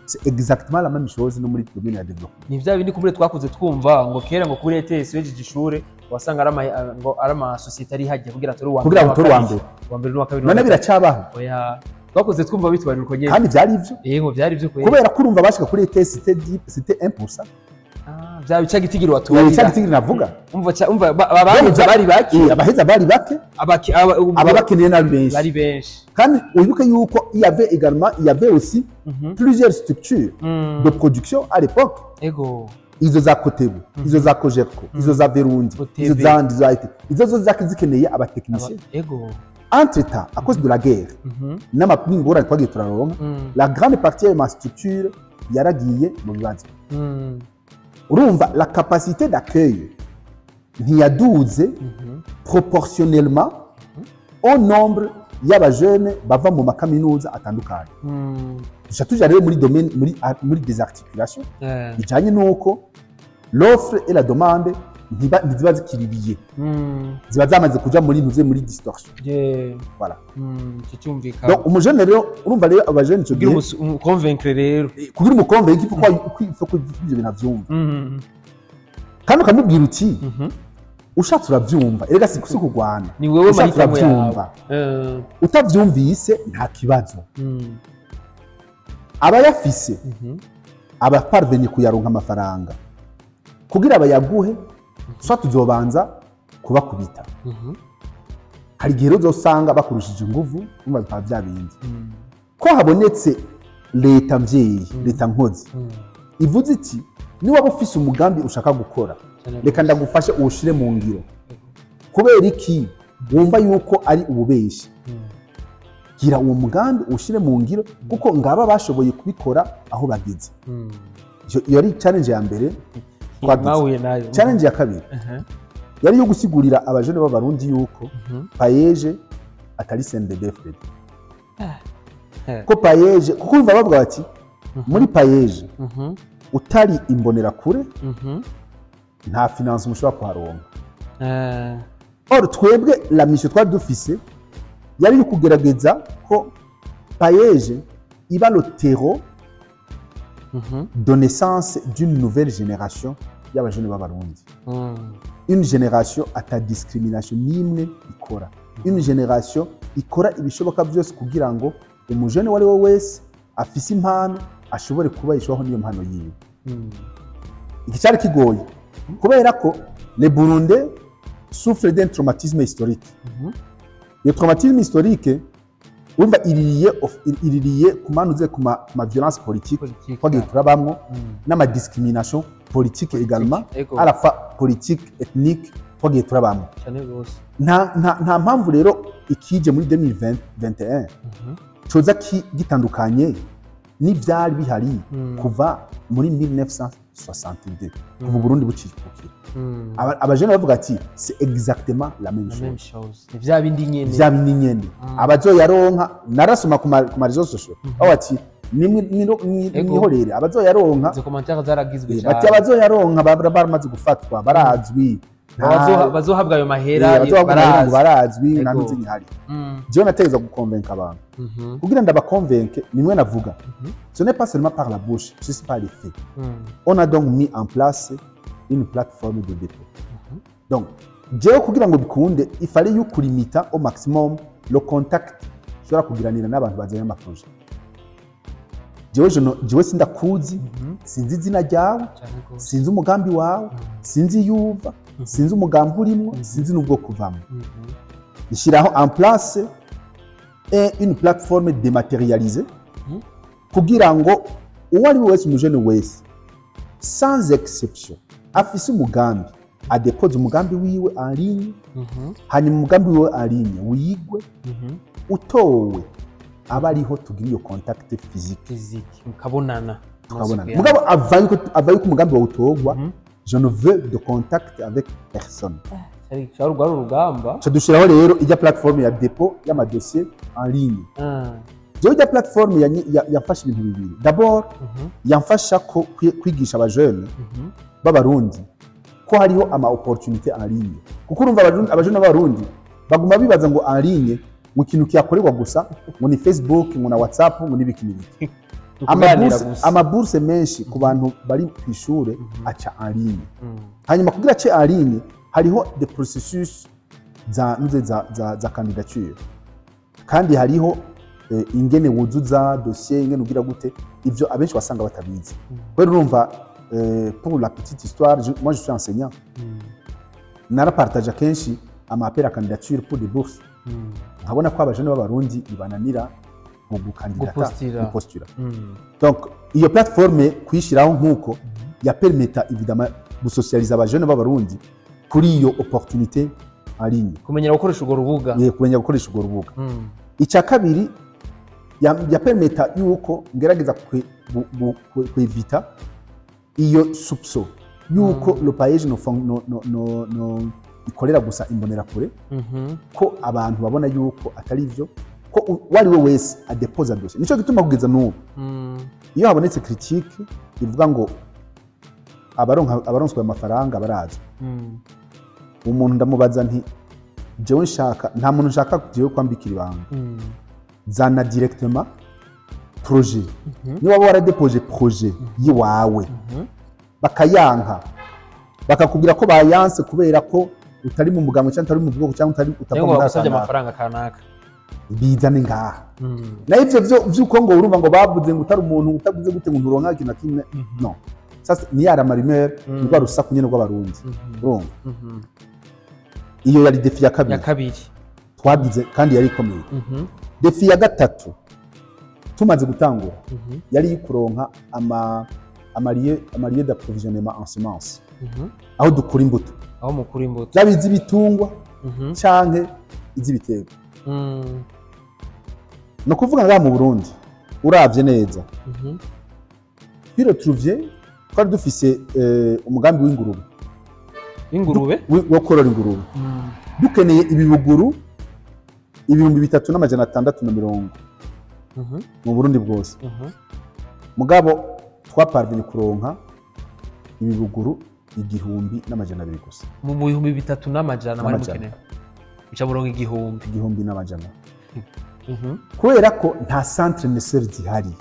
C'est exactement la même chose no muri domaine ya développement. Ni vya bindi kumure twakuze twumva ngo kera ngo kuri ETS wejeje ishure, wasanga ari ama ngo ari amasosiyete ari hajya kugira atore uwa Kugira mbere utore uwa n'uwa mbere. kabiri. Uwa mbere n'uwa kabiri None n'uwa gatatu. biracabaho? Oya, twakuze twumva bitwarira uko nyene. Kandi byari ivyo. Yego, byari byo kwera. Kubera ko urumva bashika kuri ETS, c'était 1%. Ah, bya bica gitigiri Iyo watubarira. cya gitigiri navuga. Umva abaheza bari bake. Abaheza bari bake. Aba bakeneye n'ari benshi. Bari benshi. Kandi wibuke yuko il y avait également, il y avait aussi plusieurs structures de production à l'époque, izo za Kotebu, izo za Cogerco, izo za Verundi, OTB. izo za izo za IT, izo zo zaki zikeneye abatechniciens. Entre temps, à cause de la guerre n'ingorane twagiye turaronka, la grande partie y'ayo ma structure yaragiye mu bibazo. Urumva, la capacité d'accueil ntiyaduze proportionnellement au nombre y'abajene bava mu makaminuza atandukanye. Duca tuja rero muri domaine, muri des articulations bijanye n'uko l'offre et la demande ntiziba zikiririye, ziba zamaze kuja muri ntuze, muri distorsion. Voilà. Icyo cyumvikana. Donc umujene rero, urumva rero, abajene ico Kugira gihe, umuconvaincre rero. Kugira umuconvaincre, il faut ko ivyo bintu avyumva. Kandi ukamubwira uti: "Ushatse uravyumva, erega si kurwana." Ni wewe Ushatse mahitamo yawe. uravyumva, utavyumvise nta kibazo. Abayafise, abaparvenye kuyaronka amafaranga, kugira bayaguhe, soit tuzobanza kubakubita. Hari igihe rero uzosanga bakurushije inguvu, urumva bikaba bya bindi. Ko habonetse leta mvyeyi, leta nkozi, ivuze iti: "Niwaba ufise umugambi ushaka gukora, Cyane reka gose. ndagufashe uwushire mu ngiro." Kubera iki wumva yuko ari ububeshi? Gira uwo mugambi uwushire mu ngiro, kuko ngaba bashoboye kubikora aho bageze. Iyo ari challenge ya mbere twagize. Mwahuye nayo. Challenge ya kabiri yari yo gusigurira abajene b'Abarundi yuko PAEEJ atari CNDD-FDD. Ko PAEEJ, kuko urumva bavuga bati muri PAEEJ utari imbonerakure, nta finance mushobora kuharonka. Or twebwe la mission twari dufise yari yo kugerageza ko PAEEJ iba le terreau de naissance d'une nouvelle génération y'abajene b'Abarundi, une génération ata discrimination n'imwe ikora, une génération ikora ibishoboka byose kugira ngo umujene uwo ari we wese afise impano ashobore kuba yishwaho n'iyo mpano yiwe. Iki cyari kigoye kubera ko les Burundais souffrent d'un traumatisme historique. Iyo traumatisme historique, urumva, iririye ku manuze ku ma violence politique Politique, twagiye turabamwo n'ama discrimination politique également, à la fois politique, ethnique, twagiye turabamwo. Cyane rwose. Nta mpamvu rero ikije muri 2021 coza gitandukanye n'ivyari bihari kuva muri 1962, kuva Burundi bucikukira. Abajene bavuga ati: "C'est exactement la même La chose." même chose, ni vya bindi nyene. Vya bindi nyene. Abazoyaronka, narasoma ku ma réseaux sociaux aho ati: "Nimwihorere abazoyaronka." Izo commentaires zaragizwe Bati cyane. abazoyaronka baramaze gufatwa, barazwi. Bazohabwa ayo mahera. Abazohabwa amahera ngo barazwi. Barazwi, nta ntuzi ihari. Jewe nategereza gukonvenka abantu. Kugira ndabakonvenke, nimwe navuga, ce n'est pas seulement par la bouche, c'est par les faits. On a donc mis en place une plateforme de dépôt. Donc jewe kugira ngo bikunde, il fallait yuko limita au maximum le contact ushobora kugiranira n'abantu bazanye amaprojet. Jewe jewe sindakuzi, sinzi izina ryawe, Cyane rwose. sinzi umugambi wawe, sinzi iyo uva, sinzi umugambi urimo, sinzi n'ubwoko uvamo. Ishyiraho en place une plateforme dématérialisée kugira ngo uwo ari we wese, umujene wese sans exception afise umugambi, adepoze umugambi wiwe en ligne. Hanyuma umugambi wiwe en ligne wigwe, utowe aba ariho tugira iyo contact physique. Physique, mukabonana. Tukabonana. Mugabo ava yuko umugambi wawe utogwa, je ne veux de contact avec personne. Cyari rwari urugamba. Ca dushiraho rero ijya plateforme ya dépôt y'amadosiye en ligne. Jewe ijya plateforme yamfasha ibintu bibiri. D'abord, yamfasha ko kwigisha abajene b'Abarundi ko hariho ama opportunité en ligne, kuko urumva abajene b'Abarundi baguma bibaza ngo en ligne mu kintu kiyakorerwa gusa ngo ni Facebook, ngo na WhatsApp, ngo n'ibiki n'ibiki. Ukuganira gusa. Amabourse menshi ku bantu bari ku ishure aca en ligne. Hanyuma kugira ace en ligne, hariho des processus za nuze za candidature, kandi hariho ingene wuzuza dossier, ingene ugira gute. Ivyo abenshi wasanga batabizi. Kubera urumva, pour la petite histoire, moi je suis enseignant, narapartage kenshi ama appel à candidature pour des bourses, nkabona ko abajene b'Abarundi bibananira mu gukandidata, Gupostira. Gupostura. Donc iyo plateforme kuyishyiraho nk'uko yapermeta évidemment gusocializa abajene b'Abarundi kuri iyo opportunité en ligne. Kumenyera gukoresha urwo rubuga. Kumenya gukoresha urwo rubuga. Icya kabiri, yapermeta yuko ngerageza kwevita iyo soupçon yuko le PAEEJ no ikorera gusa imbonerakure, ko abantu babona yuko atari byo, ko uwo ari we wese adepoza dossier. Nicyo gituma kugeza n'ubu iyo habonetse critique ivuga ngo abaronswa ayo mafaranga barazwi, umuntu ndamubaza nti: "Jewe nshaka, nta muntu nshaka jewe kwambikira ibanga. Zana directement projet. Niba waba waradepoje projet yiwawe, bakayanka, bakakubwira ko bayanse kubera ko utari mu mugambwe cyangwa utari mu bwoko cyangwa utari utava cyangwa muri bagusabye aka amafaranga kanaka, bizane ngaha." Naho ivyo vyo vy'uko ngo urumva ngo bavuze ngo utari umuntu utavuze gute ngo nturonka ikintu na kimwe, non, ça ni yara ma rumeur, ni rwa rusaku nyene rw'Abarundi, urumva. Iyo yari défi ya kabiri. Ya kabiri. Twagize kandi yari ikomeye. Défi ya gatatu tumaze gutangura yari kuronka ama lieux d'approvisionnement en semences, aho dukura imbuto, aho mukura imbuto, byaba iz'ibitungwa canke iz'ibiterwa. Ni ukuvuga ngaha mu Burundi, uravye neza, twiretrouvye twari dufise umugambi w'ingurube. W'ingurube. Wo korora ingurube, dukeneye ibibuguru 3670 mu Burundi bwose. Mugabo twaparvenye kuronka ibibuguru 1200 gusa. Mu 3400 mwari N'amajana. mukeneye, muca muronka 1000. 1400, kubera ko nta centre naisseur zihari.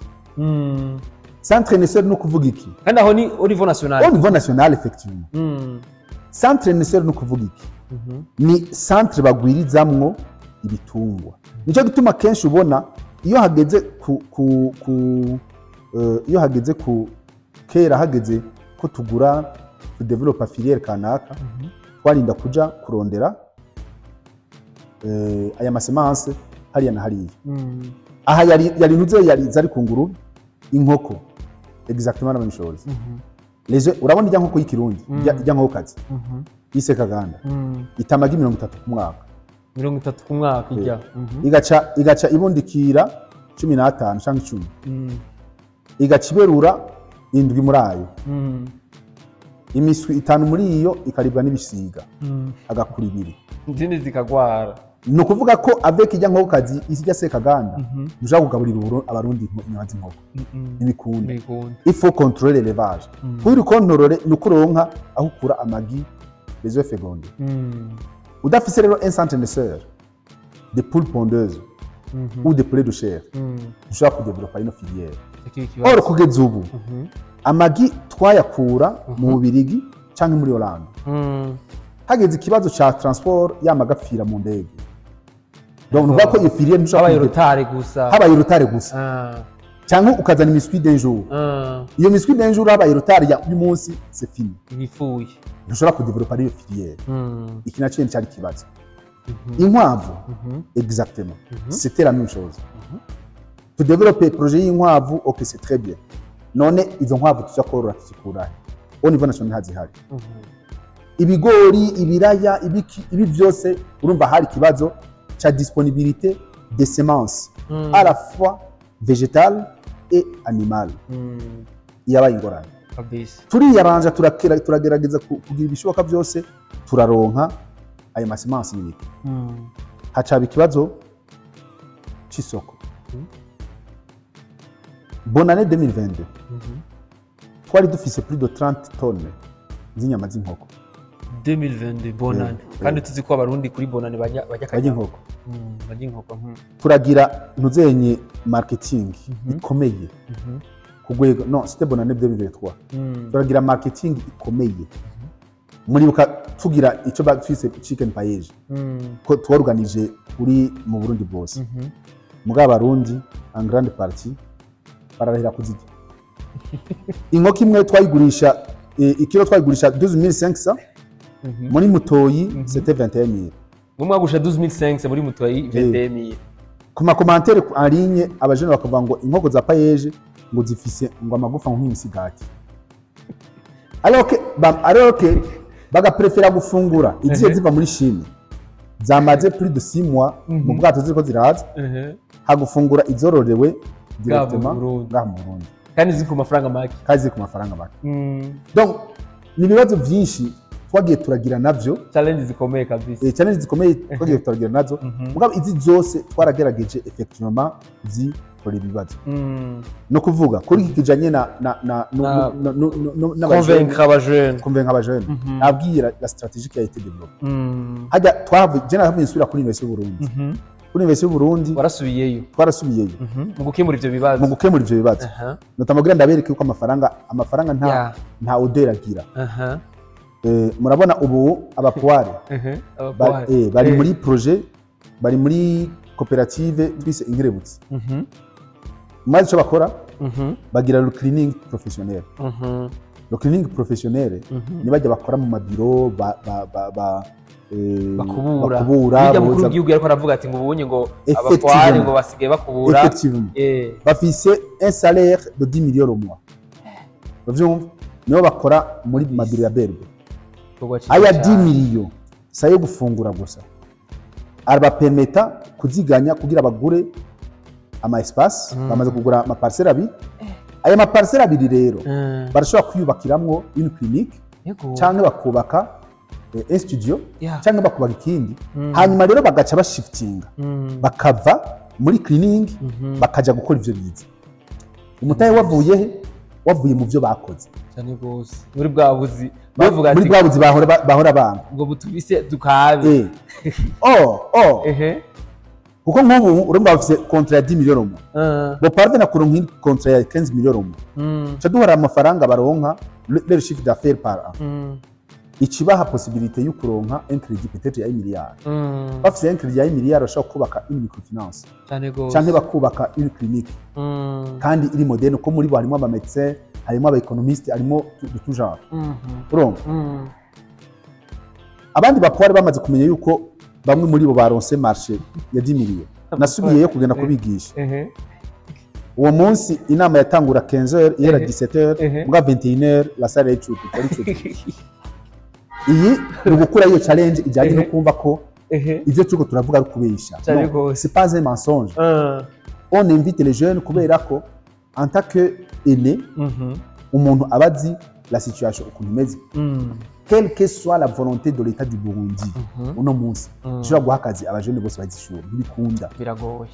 Centre naisseur ni ukuvuga iki? Kandi aho ni au niveau national. Au niveau national, effectivement. Centre naisseur ni ukuvuga iki? Ni centre bagwirizamwo ibitungwa. Nicyo gituma kenshi ubona iyo hageze ku iyo hageze ku kera, hageze ko tugura, tudevelopa filière kanaka, twarinda kuja kurondera aya ma semences hariya na hariya. Aha yari ntuze, yari zari ku ngurube, inkoko, exactement la même chose. Les urabona ijya nkoko y'ikirundi, ijya nkokokazi y'isekaganda, ita amagi 30 ku mwaka. 30 ku mwaka ijya. Igaca ibundikira 15 canke 10, igaca iberura 7 muri ayo, imiswi 5 muri iyo ikaribwa n'ibisiga, agakura 2. Izindi zikagwara. Ni ukuvuga ko avec ijya nkokokazi, ijya sekaganda, ntushobora kugaburira Abarundi inyama z'inkoko, ntibikunda. Bikunda. Il faut contrôler l'élevage. Kugira ukontorore ni uko uronka aho ukura amagi, les œufs fécondés. Udafise rero un centre naisseur de poules pondeuses ou de poulets de chair, ntushobora kudevelopa ino filière. Ico kibazo. Or kugeza ubu amagi twayakura mu Bubirigi canke muri Hollande. Hageze ikibazo ca transport, yama agapfira mu ndege. Donc nuvuga ko iyo filière ntushobora Habaye kuyidevelopa. retard gusa. Habaye retard gusa, canke ukazana imiswi d'un jour. Iyo miswi d'un jour, habaye retard ya y'umunsi, c'est fini. Ibifuye. Ntushobora kudevelopa iyo filière. Iki nacyo cyari ikibazo. Inkwavu, exactement, c'était la même chose. Tudéveloppe projet y'inkwavu, ok, c'est très bien. None izo nkwavu tuja korora tuzikurahe? Au niveau national ntazihari. Ibigori, ibiraya, ibiki, ibi byose, urumva hari ikibazo ca disponibilité des semences, à la fois végétales et animales. Yabaye ingorane. Kabisa. Turiyaranja, turagerageza kugira ibishoboka byose, turaronka ayo ma semences n'ibiki. Hacaba ikibazo c'isoko. Bonne année 2022, twari dufise plus de 30 tonnes z'inyama z'inkoko. 2022 bonane? Kandi tuzi ko Abarundi kuri bonane bajya barya akanyama. Inkoko. Barya inkoko. Turagira ntuzenye marketing ikomeye ku rwego, non, c'était bonane 2023. Turagira marketing ikomeye. Muribuka tugira icyo twise chicken PAEEJ, ko tworganije kuri mu Burundi bwose. Mugabo Abarundi en grande partie bararahira kuzirya. Inkoko imwe twayigurisha, ikiro twayigurisha 12500, muri Mutoyi c'était 21000. Mwe mwagusha 12500, muri Mutoyi 21000. Ku ma commentaires en ligne, abajene bakavuga ngo inkoko za PAEEJ ngo zifise ngo amagufa nk'imisigati, alors que bagaprefera gufungura iziye ziva muri Chine zamaze plus de 6 mois mu bwato ziriko ziraza, hagufungura izororewe directement Burundi. ngaha mu Burundi. Kandi ziri ku mafaranga make. Kandi ziri ku mafaranga make. Donc ni ibibazo byinshi twagiye turagira navyo. Challenge zikomeye kabisa. Challenge zikomeye twagiye turagira nazo. Mugabo izi zose twaragerageje effectivement zitora ibibazo. No kuvuga kuri iki kijanye na n'abajene, Convaincre abajene. Convaincre abajene, nabwira la stratégie qui a été développée. Hajya twavuye, je navuye nsubira kuri Université y'u Burundi. Kuri Université y'u Burundi Warasubiyeyo? Twarasubiyeyo. Mu gukemura ivyo bibazo. Mu gukemura ivyo bibazo. Notamment ndabereka yuko amafaranga nta nta odeur agira. Murabona ubu abapoire Abapoire. bari muri projet, bari muri koperative twise Inkerebutsi. Maze icyo bakora, bagira le cleaning professionnel. Le cleaning professionnel ni bajya bakora mu mabiro ba Bakubura. Bakubura. Bijya mukuru boza. w'igihugu yariko aravuga ati ngo ubunye ngo Effectivement. abapoire ngo basigaye bakubura. Effectivement. Bafise un salaire de 10 millions au mois, uravyumva? Nibo bakora muri mabiro ya BRB. Igikorwa ciza Aya cane. 10 millions si ayo gufungura gusa, arabapermeta kuziganya kugira bagure ama espace. Bamaze kugura ama parcelle 2. Aya ma parcelle 2 rero, barashobora kwiyubakiramwo une clinique, canke bakubaka un studio, canke bakubaka ikindi. Hanyuma rero bagaca bashiftinga, bakava muri cleaning, bakaja gukora ivyo bize. Umutahe wavuye he? Wavuye mu byo bakoze. Cyane gose, muri bwa buzi bavuga Muri ati bwa buzi bahora banga. Ngo butubise dukabe. Oh. Kuko nk'ubu urumva bafise contrat ya 10 millions mu bo parvena kuronka contrat ya 15 millions mu ca duhora amafaranga baronka, leur chiffre d'affaires par an, ikibaha possibilité yo kuronka un crédit peut-être ya 1 milliard. Bafise un crédit ya 1 milliard, bashobora kubaka une microfinance Cyane gose. canke bakubaka une clinique kandi iri moderne, ko muri bo harimo aba médecins, harimo aba économistes, harimo de tout genre. Urumva, abandi bapoire bamaze kumenya yuko bamwe muri bo baronse marché ya 10 millions, nasubiyeyo kugenda kubigisha. Uwo munsi inama yatangura 15h, ihera 17h, mbwa 21h la salle yari cuzuye. Iyi ni ugukura iyo challenge ijyanye no kumva ko ivyo turiko turavuga ari ukubesha. Cyane Non, gose. c'est pas un mensonge. On invite les jeunes kubera ko en tant que aîné, umuntu aba azi la situation ukuntu imeze. Quelle que soit la volonté de l'État du Burundi, uno munsi ushobora guha akazi abajene bose bagize ishuri, ntibikunda. Biragoye.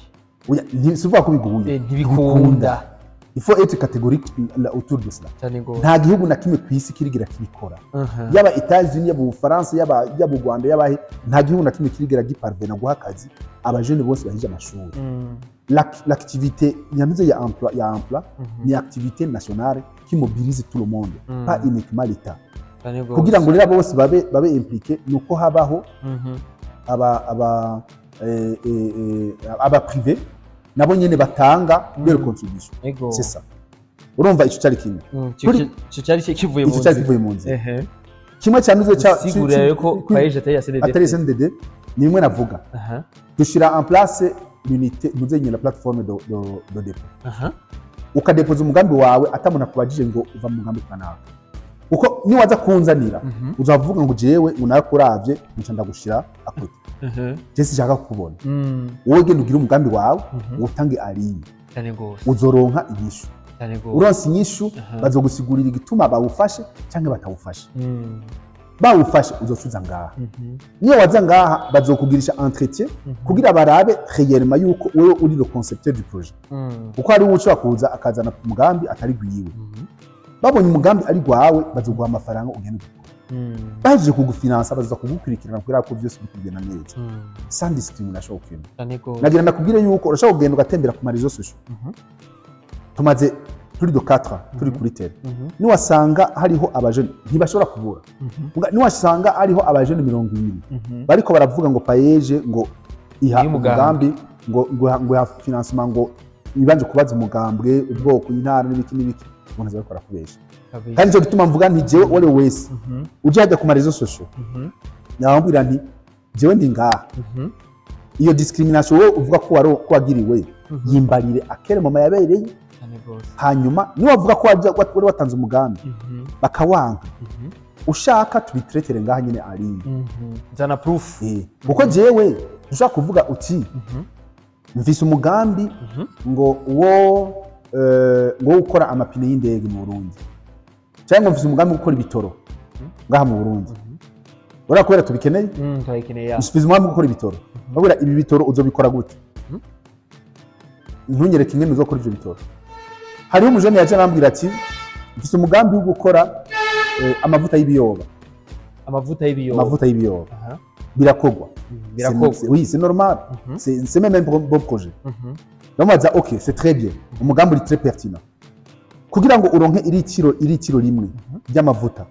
Oya, si ukuvuga ko bigoye. Ntibikunda. Il faut être catégorique autour de cela. Cyane gose. Nta gihugu na kimwe ku isi kirigira kibikora, yaba États-Unis, yaba Ubufaransa, yaba u Rwanda, yaba he, nta gihugu na kimwe kirigera giparvena guha akazi abajene bose bahije amashuri. L'activité nyamize ya emploi ni activité nationale qui mobilise tout le monde, pas uniquement l'État. Cyane gose. Kugira ngo rero bose babe impliqué, nuko habaho aba privé nabo nyene batanga leur contribution. C'est ça. Urumva, ico cari kimwe. Ico cyari kivuye mu Ico cari nzira. kivuye mu nzira. Kimwe cyanuze ca Sigura rero ko PAEEJ atari ya CNDD. Atari CNDD, ni bimwe navuga. Dushira en place l'unité muzenye, la plateforme de dépôt. Ukadepoza umugambi wawe atamuntu akubajije ngo uva mu mugambi kanaka, kuko niwaza kunzanira uzavuga ngo jewe ngo narakuravye, nca ndagushira à côté. Je sinshaka kukubona. Wowe genda ugire umugambi wawe, utange aline, Cyane gose. uzoronka inyishu. Cyane gose. Uronse inyishu, bazogusigurira igituma bawufashe cyangwa batawufashe. Bawufashe, uzocuza ngaha. Niyo waza ngaha, bazokugirisha entretien kugira barabe réellement yuko wewe uri le concepteur du projet, kuko hari uwo ushobora kuza akazana umugambi atari gwiwe. Babonye umugambi ari gwawe, bazoguha amafaranga ugende gukora. Bahejeje kugufinansa, bazoza kugukurikirana kugira ko byose biri kugenda neza, sans discrimination aucune. Cyane gose. Nagira ndakubwire yuko urashobora kugenda ugatembera ku ma réseaux sociaux. Tumaze turi de 4 ans turi kuri terrain. Niwasanga hariho abajene, ntibashobora kubura. Niwasanga hariho abajene 20 bariko baravuga ngo PAEEJ ngo iha Y'umugambi. umugambi, ngo iha financement, ngo ibanje kubaza umugambwe, ubwoko, intara n'ibiki n'ibiki, umuntu aza bariko arakubesha. Kandi nico gituma mvuga nti jewe uwo ari we wese uje hajya ku ma réseaux sociaux, nababwira nti jewe ndi ngaha. Iyo discrimination wowe uvuga ko wari ko wagiriwe, yimbarire akere mama yabereye. Cyane gose. Hanyuma niwavuga ko wari watanze umugambi bakawanka, ushaka tubitretere ngaha nyine aline. Zana proof. Kuko jewe ushaka kuvuga uti mfise umugambi ngo uwo ngo wo gukora amapine y'indege mu Burundi, cyangwa ngo mfise umugambi wo gukora ibitoro ngaha mu Burundi, uriya kubera tubikeneye. Turayikeneye ya. Mfise umugambi wo gukora ibitoro, babura ibi bitoro uzobikora gute? Ntunyereke ingene uzokora ivyo bitoro. Hariho umujene yaje arambwira ati mfise umugambi wo gukora amavuta y'ibiyoba. Amavuta y'ibiyoba. Amavuta y'ibiyoba. Birakorwa. Birakorwa. Oui, c'est normal. C'est même un bon projet. Ndamubaza: ok, c'est très bien, umugambi uri très pertinent. Kugira ngo uronke iritiro rimwe ry'amavuta,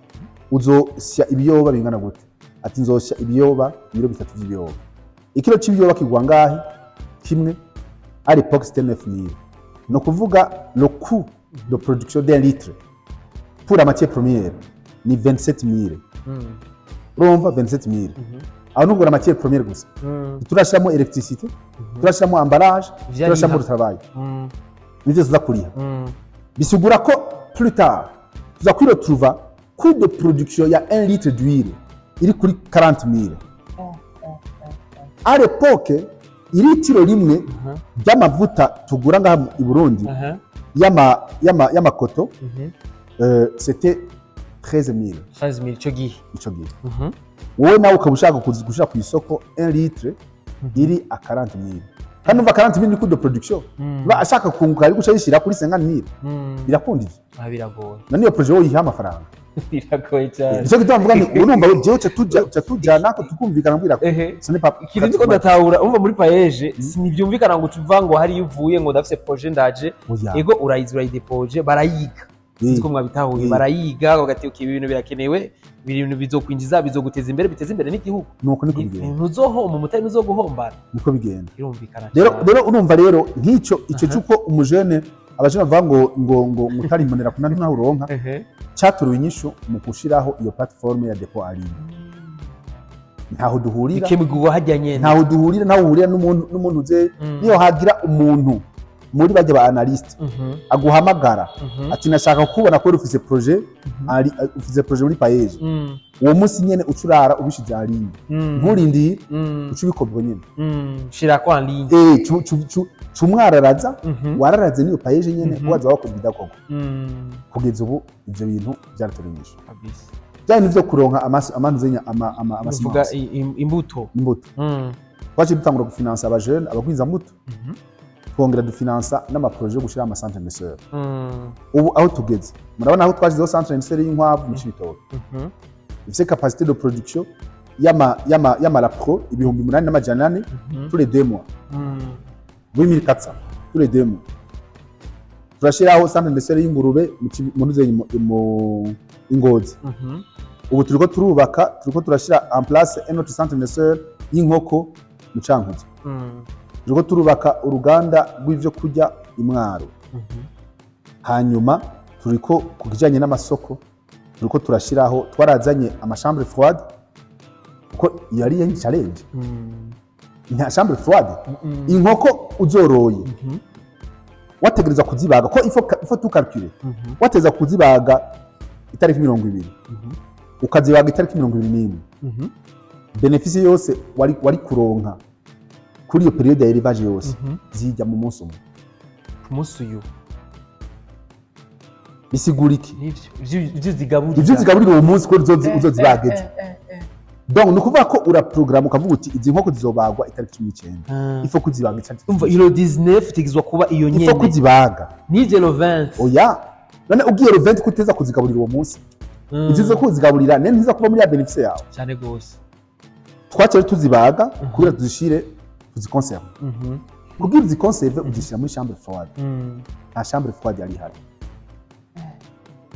uzosya ibiyoba bingana gute? Ati nzosya ibiyoba ibiro 3 vy'ibiyoba. Ikiro cy'ibiyoba kigwa ngahe kimwe? À l'époque c'était 9000. No kuvuga le coût de production d'un litre pour la matière première ni 27000. Urumva, 27000 aho nugura matière première gusa. Turashiramo électricité, turashiramo emballage, Vyariha. turashiramo le travail, nivyo tuza kuriha. Bisigura ko plus tard tuza kwiretrouva coût de production ya 1 litre d'huile iri kuri 40000. À l'époque, iritiro rimwe ry'amavuta tugura ngaha i Burundi y'amakoto, c'était 13000. 13000 ico gihe. Ico gihe. Wowe nawe ukaba ushaka gushira ku isoko 1 litre iri a 40000. Kandi umva, 40 000 ni coût de production. Ba ashaka kunguka, ari guca yishira kuri 50 000. Birakunda ivyo? Ah, biragoye. Na niyo projet woyiha amafaranga? Biragoye cyane. Nicyo gituma mvuga nti urumva jewe ca tujana ko tukumvikana, mbwira ko ce n'est pas Ikintu ndiko ndatahura, umva, muri PAEEJ sinivyumvikana ngo tuva ngo hariyo uvuye ngo ndafise projet, ndaje. Oya. Ego, urayizi, urayidepoje, barayiga. Siko mwabitahuye? Barayiga bagati: "Okay, ibi bintu birakenewe, ibi bintu bizokwinjiza, bizoguteza imbere, biteza imbere n'igihugu." Nuko niko bigenda. Ntuzohomba, umutari ntuzoguhombana. Niko bigenda. Birumvikana Rero cyane. rero urumva rero nk'icyo icyo cy'uko umujene, abajene bavuga ngo utari imbonera kuna ntaho uronka, cyaturuwe inyishu mu gushiraho iyo plateforme ya dépôt en ligne. Ntaho duhurira. Bikemurwa hajya nyene. Ntaho duhurira, ntaho uhurira n'umuntu uze. Niyo hagira umuntu muri bajya ba analyste aguhamagara ati: "Nashaka kukubona ko ufise projet, ari ufise projet muri PAEEJ," uwo munsi nyene ucurara ubishize en ligne. Nturindiye, uca ubikora nyene. Shira ko en ligne. Cumwararaza. Wararaze niyo PAEEJ nyene, waza wakoze ibidakorwa. Kugeza ubu ivyo bintu byaratorewe inyishu. Kabisa. Bya bintu vyo kuronka amanuzenya ama Uvuga ama imbuto. Imbuto. Twaciye dutangura gufinansa abajene, abagwiza mbuto. Twongera dufinansa n'amaprojet yo gushira ama centre naisseur. Ubu aho tugeze, murabona aho twashyizeho centre naisseur y'inkwavu mu Cibitoke, ifise capacité de production y'ama lapereaux 8400 tous les 2 mois, 8400 tous les 2 mois. Turashiraho centre naisseur y'ingurube mu Ntuzenyi, mu Ingozi. Ubu turiko turubaka, turiko turashira en place un autre centre naisseur y'inkoko mu Cankuzo. Turiko turubaka uruganda rw'ivyo kurya i Mwaro. Hanyuma turiko, ku kijanye n'amasoko, turiko turashiraho, twarazanye amachambre froide, kuko iyo ari yindi challenge. Nta chambre froide, inkoko uzoroye wategereza kuzibaga, ko il faut tout calculer. Wategereza kuzibaga itariki 20, ukazibaga itariki 21, bénéfice yose wari kuronka kuri iyo période ya élevage yose zijya mu munsi umwe. Ku munsi uyu. Bisigura iki? Nivyo ivyo zigaburira. Ivyo zigaburira uwo munsi, ko uzozibaga ejo. Donc ni ukuvuga ko uraprograma ukavuga uti: "Izi nkoko zizobagwa itariki 19." Il faut kuzibaga itariki Umva, ilo 19 itegezwa kuba iyo il faut nyene. kuzibaga. Nije le 20. Oya, none ugiye le 20 kuteza kuzigaburira uwo munsi, izi zo kuzigaburira nene ntiza kuba muri ya bénéfice yawe. Cyane gose. Twaciye tuzibaga kugira tuzishire, tuziconserve. Kugira uziconserve, uzishira muri chambre froide. Nta chambre froide yari ihari.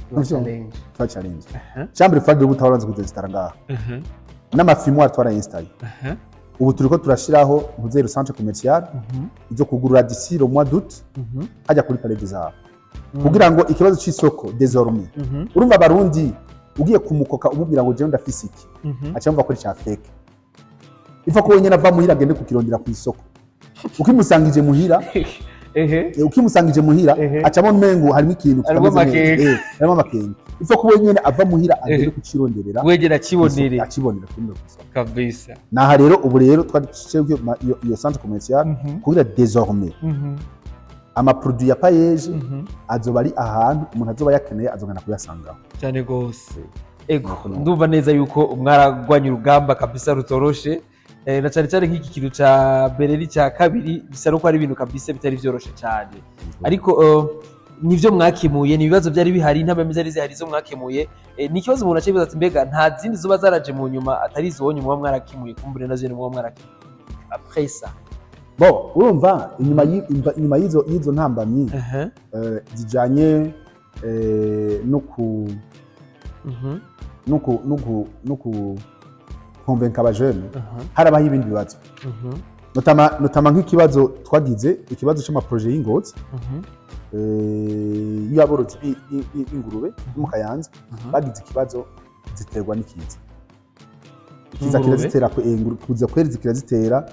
Tuba challenge. Twa challenge chambre froide ubu utaranze kuzinstara ngaha, n'amafumoir twarayinstaye. Ubu turiko turashiraho ntuzeru centre commercial izo kugurura d'ici le mois d'août, hajya kuri Palais des Arts, kugira ngo ikibazo c'isoko désormais, urumva abarundi ugiye kumukoka umubwira ngo jewe ndafise iki, aca yumva ko ari ca fake. Ifa ko wenyene ava muhira agende kukirondera ku isoko. Ukimusangije muhira, ukimusangije muhira, aca abona umengo harimo ikintu Harimo kitameze neza. amakenga. Harimo amakenga. Ifa ko wenyene ava muhira agende kucironderera, wegera akibonere. Akibonera kuri ku isoko. Kabisa. Naha rero ubu rero twari iyo centre commercial kugira désormais amaproduit ya PAEEJ azoba ari ahantu umuntu azoba yakeneye azogenda kuyasangaho. Cyane gose. Ego, ndumva neza yuko mwaragwanye urugamba kabisa rutoroshe. Na cyane cyane nk'iki kintu ca mbere n'icya kabiri bisa nuko ari ibintu kabisa bitari vyoroshe cyane, ariko nivyo mwakemuye. Ni ibibazo byari bihari, intambwe zari zihari zo mwakemuye. Ni ikibazo umuntu aca yibaza ati: "Mbega nta zindi zoba zaraje mu nyuma atari izo muba mwarakemuye?" Kumbure nazo muba mwarakemuye après ça. Bon, urumva inyuma y'izo ntambamyi zijanye no ku no ku convaincre abajene, harabaho ibindi bibazo, notamment nk'ikibazo twagize, ikibazo c'amaprojet y'Ingozi, y'aborozi b'ingurube bo mu Kayanza. Bagize ikibazo, ziterwa n'ikiza. Ikiza Ingurube? Kirazitera kuza kweri, kirazitera,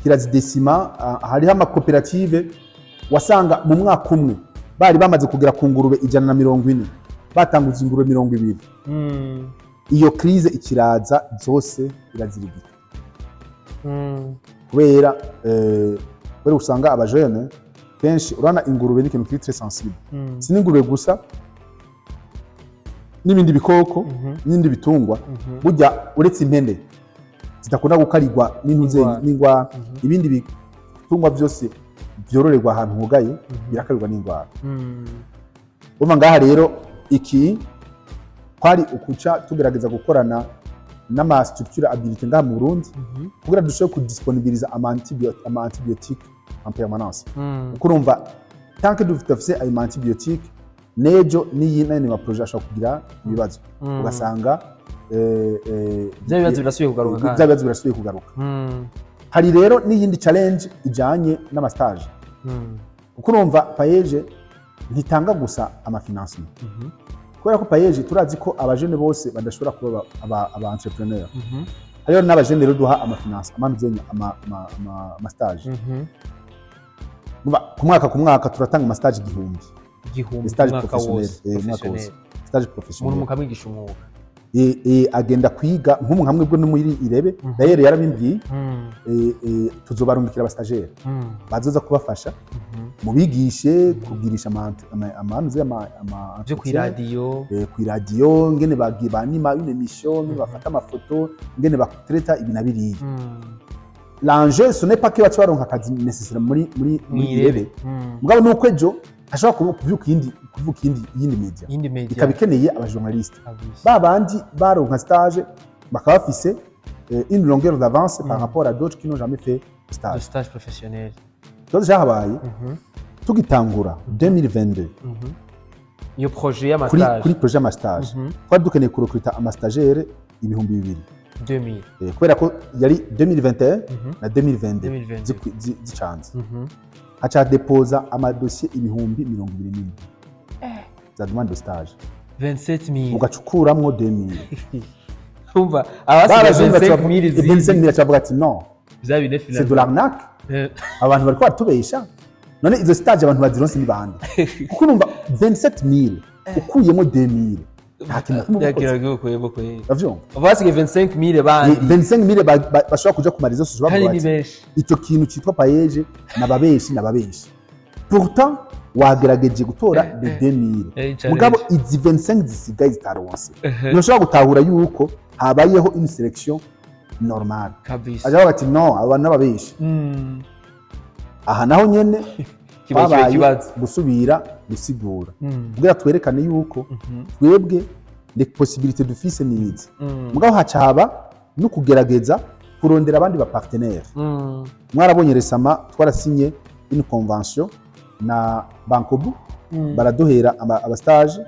kirazidesima. Hariho amakoperative wasanga mu mwaka umwe bari bamaze kugera ku ngurube 140, batanguza ingurube 20. Iyo crise ikiraza, zose irazirigita, kubera usanga abajene kenshi, urabona ingurube ni ikintu kiri très sensible. Si n'ingurube gusa, n'ibindi bikoko, n'ibindi bitungwa. Burya uretse impene zidakunda gukarigwa n'intuze N'ingwara. n'ingwara, ibindi Ibitungwa byose byororerwa ahantu hugaye birakarirwa n'indwara. Urumva ngaha rero iki kwari ukuca tugerageza gukorana n'ama structure habilitées ngaha mu Burundi kugira dushobore kudisponibiliza ama antibiotique en permanence, kuko urumva tant que dufite ayo ma antibiotique, nejo n'iyi n'ayandi ma projet ashobora kugira ibibazo, ugasanga Bya bibazo birasubiye kugaruka bya kandi. bibazo birasubiye kugaruka. Hari rero n'iyindi challenge ijanye n'ama stage, kuko urumva PAEEJ ntitanga gusa ama financement, kubera ko PAEEJ turazi ko abajene bose badashobora kuba aba entrepreneur. Hariho n'abajene rero duha ama finance amanuzenya ama stage. Urumva, ku mwaka turatanga ama stage 1000. 1000? Stage Umwaka professionnel. wose? Umwaka wose. Professionnel. Stage Umuntu professionnel. mukamwigisha umwuga. Agenda kwiga nk'umu hamwe bwo no muri Irebe. D'ailleurs yarabimbwiye, tuzobarungikira aba stagiaire bazoza kubafasha, mubigishe kugirisha amanuze ama Byo kw'iradiyo. Kw'iradiyo, ngene bagiye banima une émission, ngene bafata amafoto, ngene batreta ibi na biriya. L'enjeu, ce n'est pas que baca baronka akazi nécessaire muri Irebe, mugabo nuko ejo hashobora kuba kuvuka iyindi media Yindi media. ikaba ikeneye aba journaliste. Kabisa. Ba bandi baronka stage bakaba bafise une longueur d'avance par rapport à d'autres qui n'ont jamais fait De stage. Stage professionnel. Ikibazo cyahabaye tugitangura 2022 Iyo projet kuri y'ama stage. Kuri projet y'ama stage, twari dukeneye kurecruta ama stagiaire 2000. 2000. Kubera ko yari 2021 na 2022 2022. zicanze, haca depoza amadosiye 21,000 za demande de stage. 27 000. Ugaca ukuramwo 2000. Umva, abasigaye 25 000 zindi. 25 000 bavuga ati: "Non, Vya bine c'est de finalement. l'arnaque." Abantu bariko baratubesha. None izo stage abantu bazironse ni bande? Kuko urumva 27 000 ukuyemo 2000, nta kintu na kimwe uba ukoze. Yakira ukuyemo kweli. Uravyumva? Abasigaye 25 000 bandi. 25 000 bashobora kuja ku ma réseaux sociaux Kandi bavuga ni bati benshi. icyo kintu cyitwa PAEEJ nababeshi nababeshi. Pourtant wagerageje gutora de 2000, Challenge. mugabo izi 25 zisigaye zitaronse, ntushobora gutahura yuko habayeho une sélection normale. Kabisa. Aja bavuga ati: "No, aba n'ababeshi." Aha naho nyene Kiba kiba twabaye ikibazo. gusubira gusigura kugira twerekane yuko twebwe les possibilités dufise ni izi, mugabo haca haba no kugerageza kurondera abandi ba partenaire. Mwarabonye récemment twarasinye une convention na Bancobu, baraduhera aba stage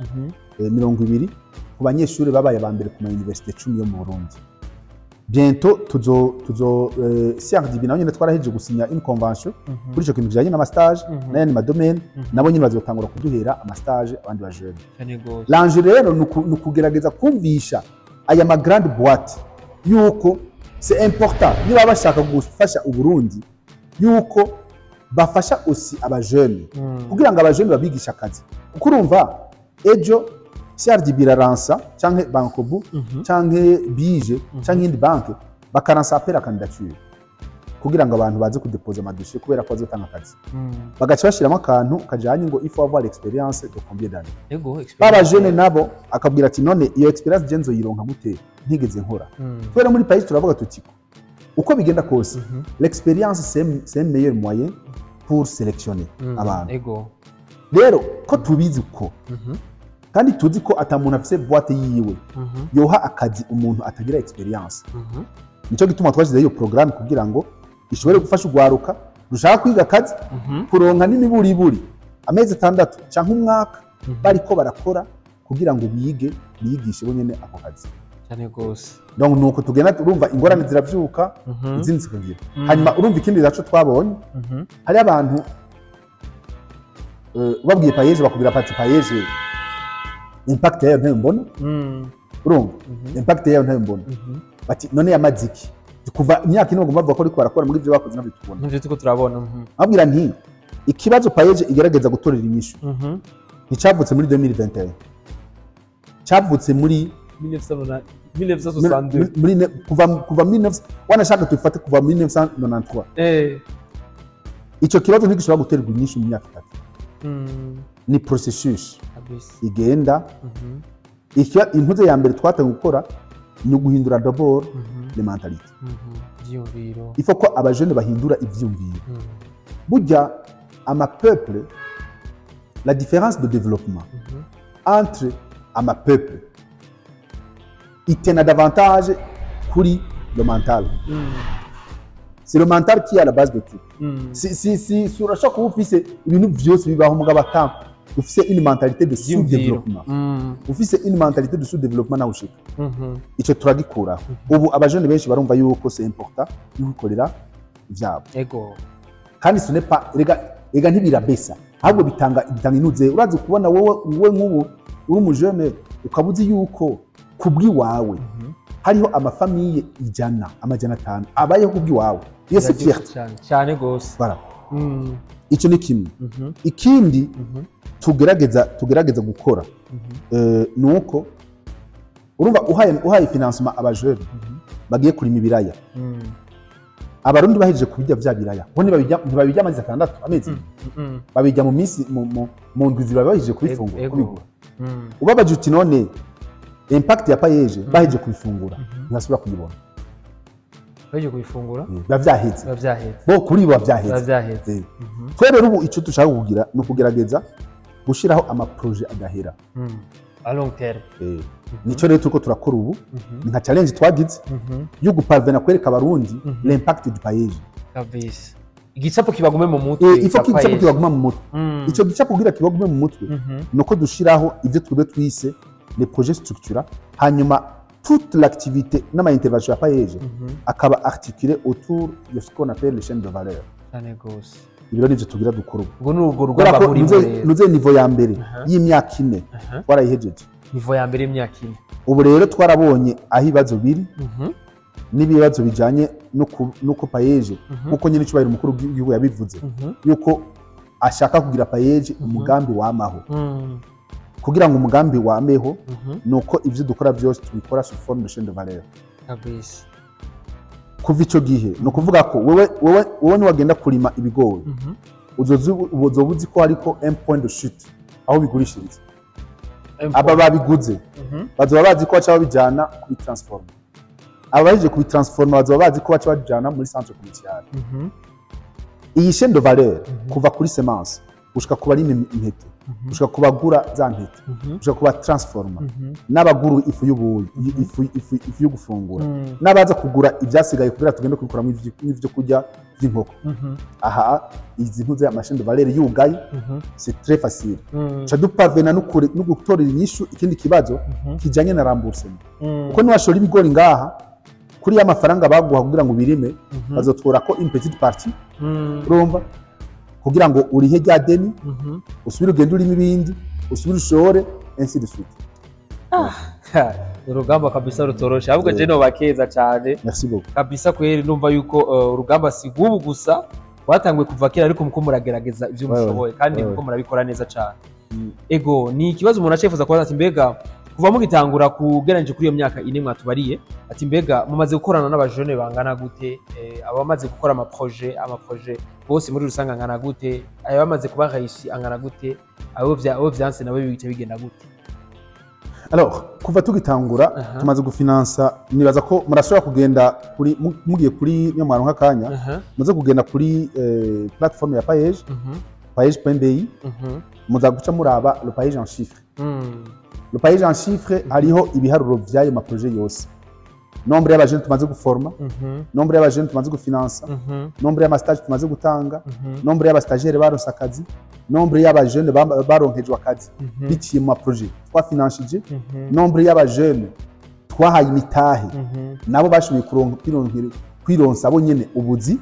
20 ku banyeshuri babaye aba mbere ku ma université 10 yo mu Burundi. Bientôt tuzo CRDB nayo nyene twarahejeje gusinya une convention kuri ico kintu kijanye n'ama stage n'ayandi ma domaine, nabo nyene bazotangura kuduhera ama stage abandi ba jeune. Cyane gose. L'enjeu rero ni ukugerageza kumvisha aya ma grande boîte yuko c'est important, niba bashaka gufasha Uburundi, yuko bafasha aussi aba jeune kugira ngo abajene babigishe akazi, kuko urumva ejo CRDB iraransa canke Bancobu canke BIJE canke iyindi banke bakaransa appel à candidature kugira ngo abantu baze kudepoza amadosiye kubera ko bazotanga akazi, bagaca bashiramo akantu kajanye ngo il faut avoir l'expérience de combien d'années. Ego. Baba jeune nabo akabwira ati: "None iyo expérience je nzoyironka gute ntigeze nkora?" Kubera muri PAEEJ turavuga tuti uko bigenda kose, l'expérience, c'est un meilleur moyen pour sélectionner abantu. Rero ko tubizi ko kandi tuzi ko ata muntu afise boîte yiwe yoha akazi umuntu atagira expérience, nico gituma twashyizeho iyo programme kugira ngo ishobore gufasha urwaruka rushaka kwiga akazi kuronka n'imiburiburi amezi 6 canke umwaka bariko barakora kugira ngo bige, biyigishe bo nyene ako kazi. Cyane gose. Donc nuko tugenda, urumva ingorane ziravyuka, izindi zikagira. Hanyuma urumva ikindi naco twabonye, hari abantu ubabwiye PAEEJ bakubwira pati PAEEJ impact yayo ntayo mbona. Urumva, impact yayo ntayo mbona. Bati: "None yamaze iki?" Kuva imyaka 4 bagomba bavuga ko ariko barakora muri ibyo bakoze nabyo tubona. Nivyo turiko turabona. Abwira nti ikibazo PAEEJ igerageza gutorera inyishu nticavutse muri 2021, cyavutse muri 1962. muri kuva 19 wanashaka tubifate kuva muri 1993. Ico kibazo ntigishobora guterwa inyishu mu myaka 3. Ni processus igenda. Impuze ya mbere twatangiye gukora ni uguhindura d'abord les mentalités. Ivyiyumviro. Il faut ko abajene bahindura ivyiyumviro. Burya amapeuple, la différence de développement entre amapeuple itena davantage kuri le mental. C'est le mental qui est à la base de tout. Si urashobora kuba ufise ibintu vyose bibaho, mugabo ata ufise une mentalité de sous-développement, ufise une mentalité de sous-développement, nawe ushika. Ico turagikuraho. Ubu abajene benshi barumva yuko c'est important yuko ivyabo. Kandi ce n'est pas, rega rega, ntibirabesa, ahubwo bitanga inuze. Urazi kubona wowe nk'ubu uri umujene, ukaba uzi yuko kubw'iwawe hariho amafamille 100, 500 abayeho kubw'iwawe, iyo si fierté? Cyane cyane gose. Voilà. Ico ni kimwe. Ikindi tugerageza gukora, nuko urumva uhaye financement abajene bagiye kurima ibiraya, Abarundi bahejeje kubirya vya biraya, bo ntibabirya amezi 6, amezi, babirya mu minsi mu ndwi 2, bahejeje kubifungura, kubigura. Ubabaje uti: "None impact ya PAEEJ?" Bahejeje kubifungura, ntibasubira kuyibona. Baje kubifungura. Biba vyaheze. Biba vyaheze. Bo kuri bo biba Biba vyaheze. vyaheze. Twe rero ubu ico dushaka kugira ni ukugerageza gushiraho amaprojet adahera. À long terme. Nico rero turiko turakora ubu. Ni nka challenge twagize yo guparvena kwereka Abarundi l'impact du PAEEJ. Kabisa, igicapo kibagume mu mutwe. Il faut ko igicapo PAEEJ. kibaguma mu mutwe. Ico gicapo kugira kibagume mu mutwe, nuko dushiraho ivyo twebwe twise les projets structurants, hanyuma toute l'activité n'ama intervention ya PAEEJ akaba articulé autour de ce qu'on appelle les chaînes de valeur. Cyane gose. Ibiro nivyo tugira dukora ubu. Ubwo ni urwo Kubera rugamba ko murimo rero. Nuze niveau ya mbere y'imyaka 4 twarayihejeje. Niveau ya mbere y'imyaka 4. Ubu rero twarabonye aho ibibazo biri n'ibibazo bijanye nuko PAEEJ, nkuko nyine icubahiro umukuru w'igihugu yabivuze, yuko ashaka kugira PAEEJ umugambi wamaho. Kugira ngo umugambi wameho, nuko ivyo dukora byose tubikora sous forme de chaîne de valeur. Kuva ico gihe, ni ukuvuga ko wewe niwagenda kurima ibigori, uzoza uzi ko hariko un point de chute aho bigurishiriza. Aba babiguze bazoba bazi ko baca babijana kubitransforma. Aba bahejeje kubitransforma bazoba bazi ko baca babijana muri centre commercial. Iyi chaîne de valeur, kuva kuri semence gushika ku barima intete, gushika ku bagura za ntete, gushika ku batransforma n'abagura ifu y'ubuyi, ifu yo gufungura, n'abaza kugura ibyasigaye kugira tugende kubikuramo ivyo kurya by'inkoko. Aha izi ntuze ama chaîne de valeur yugaye, c'est très facile. Ca duparvena no gutorera inyishu ikindi kibazo kijanye na remboursement, kuko niwashora ibigori ngaha, kuri ya mafaranga baguha kugira ngo ubirime, bazotora ko une petite partie, urumva, kugira ngo urihe rya deni, usubire ugende urime ibindi, usubire ushore, ainsi de suite. Urugamba kabisa rutoroshe, ahubwo je nobakeza cyane. Merci beaucoup. Kabisa kweri, numva yuko urugamba si rw'ubu gusa, rwatanguye kuva kera, ariko muko muragerageza ibyo mushoboye kandi muko murabikora neza cyane. Ego, ni ikibazo umuntu acifuza kubaza, ati: mbega kuva mugitangura kugereranyije kuri iyo myaka 4 mwatubariye, ati mbega mumaze gukorana n'abajene bangana gute? Abamaze gukora amaprojet bose muri rusange angana gute? Abamaze kuba réussi angana gute? Abo vyanse nabo bica bigenda gute? Alors, kuva tugitangura, tumaze gufinansa, nibaza ko murashobora kugenda kuri mugiye kuri niyo mwaronka akanya, muze kugenda kuri plateforme ya PAEEJ, paej.bi, muza guca muraba le PAEEJ en chiffres. Le PAEEJ en chiffres hariho ibiharuro vy'ayo maprojet yose: nombre y'abajene tumaze guforma, nombre y'abajene tumaze gufinansa, nombre y'amastage tumaze gutanga, nombre y'abastagiaire baronse akazi, nombre y'abajene baronkejwe akazi biciye mu maprojet twafinanshije, nombre y'abajene twahaye imitahe nabo bashoboye kwironsa bo nyene ubuzi.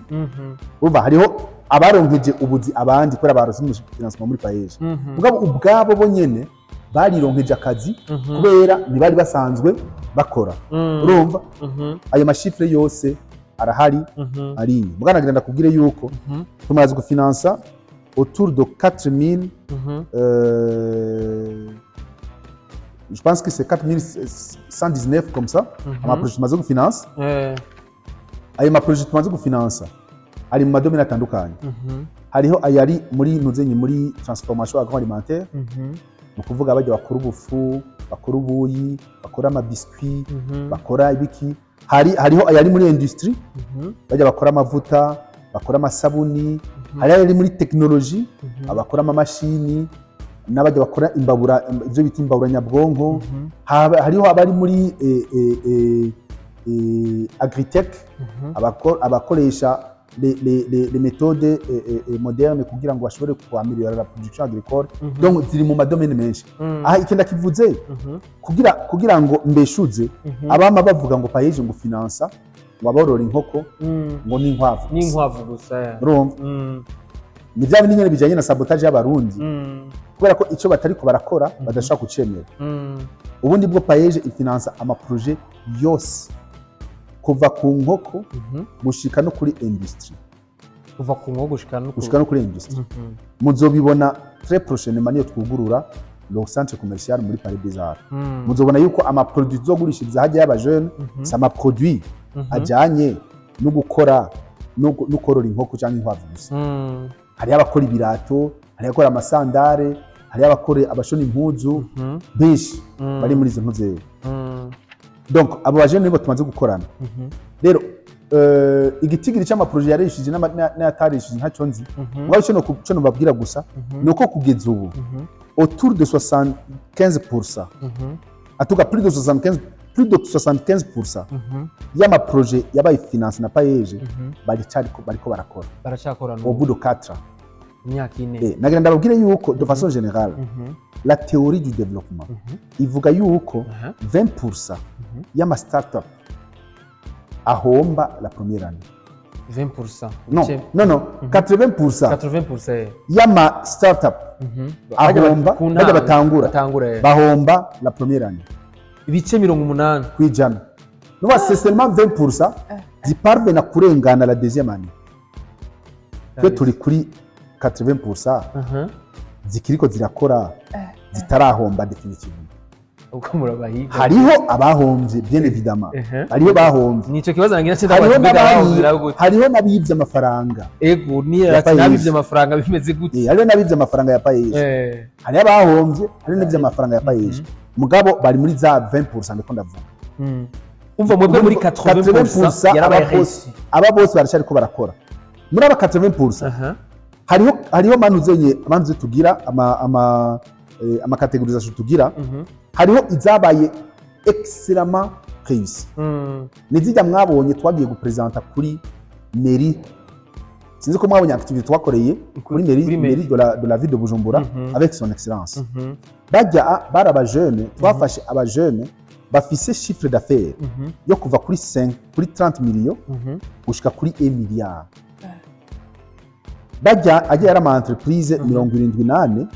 Urumva hariho abaronkeje ubuzi abandi kubera baronse financement muri PAEEJ, mugabo ubwabo bo nyene barironkeje akazi kubera ntibari basanzwe bakora. Urumva, ayo machiffres yose arahari ari mugana. Nagira ndakubwire yuko tumaze gufinansa autour de 4000, je pense que c'est 4119 comme ça, amaprojet tumaze gufinansa. Ayo maprojet tumaze gufinansa ari mu madomaine atandukanye. Hariho ayari muri nuzenye muri transformation agroalimentaire, ni ukuvuga bajya bakora ubufu, bakora ubuyi, bakora amabiscuit, bakora ibiki. Hariho ayari muri industrie, bajya bakora amavuta, bakora amasabuni. Hariho abari muri technologie, abakora amamashini n'abajya bakora imbabura, ibyo bita imbabura nyabwonko. Hariho abari muri agritech, abakoresha les méthodes modernes kugira ngo bashobore kuaméliorer la production agricole. Donc ziri mu ma domaines menshi. Aha ikintu kivuze kugira ngo mbeshuze abama bavuga ngo PAEEJ ngo finança ngo aborora inkoko ngo n'inkwavu gusa. N'inkwavu gusa, ya. Urumva, ni bya bindi nyene bijanye na sabotage y'Abarundi, kubera ko icyo batariko barakora badashobora kucemera. Ubundi bwo PAEEJ ifinansa ama projets yose, kuva ku nkoko gushika no kuri industrie. Kuva ku nkoko gushika no ku Gushika no kuri industrie. Muzobibona très prochainement niyo twugurura le centre commercial muri Palais des Arts. Muzobona yuko ama produits tuzogurishiriza hajya y'aba jeunes, si ama produits ajanye no gukora no korora inkoko cyangwa inkwavu gusa. Hariho abakora ibirato, hariho abakora amasandare, hariho abakora abashona impuzu, benshi bari muri izo mpuzu. Donc abo bajene nibo tumaze gukorana. Rero igitigiri c'ama projets yarishije n'ayatarishije ntacyo nzi. Mugabo ico nobabwira gusa ni uko kugeza ubu autour de 75%, en tout cas plus de 75, plus de 75% y'ama projets yabaye financé na PAEEJ bariko barakora Baracakora au n'ubu? bout de 4 ans. Imyaka 4. Nagira ndababwire yuko de façon générale, la théorie du développement ivuga yuko 20% y'ama startup ahomba la première année. 20%? Non, non, non, 80% 80%. Y'ama startup ahomba, Ku bajya ntango, batangura batangura, bahomba la première année. Ibice 80. Kwijana. Nuba c'est seulement 20% ziparvena kurengana la deuxième année. Twe turi kuri 80% zikiriko zirakora, zitarahomba définitivement. Uko murabahiga. Hariho abahombye, bien évidemment. Hariho bahombye. Nico kibazo nagira nce Hariho ndabaza, mbega n'abari bahomvye gute? Hariho n'abivye amafaranga Ego, ni ya ati PAEEJ. nabivye amafaranga, bimeze gute? Hariho n'abivye amafaranga ya PAEEJ. Hariho abahombye, hariho n'abivye amafaranga ya PAEEJ, mugabo bari muri za 20% ndiko ndavuga. Umva, mwebwe muri 80% yarabaye aba bose réussi. Aba bose baracariko barakora. Muri aba 80% hariho manuzenye manuze tugira ama catégorisation tugira. Hariho izabaye excellemment réussi, nizijya mwabonye twagiye gupresenta kuri mairie. Sinzi ko mwabonye activité twakoreye kuri mairie, Kuri mairie. mairie de la ville de Bujumbura avec son excellence. Bajya bari aba jeunes twafashe, aba jeunes bafise chiffre d'affaires yo kuva kuri 5, kuri 30 millions gushika kuri 1 milliard. Bajya ajya yari ama entreprise 74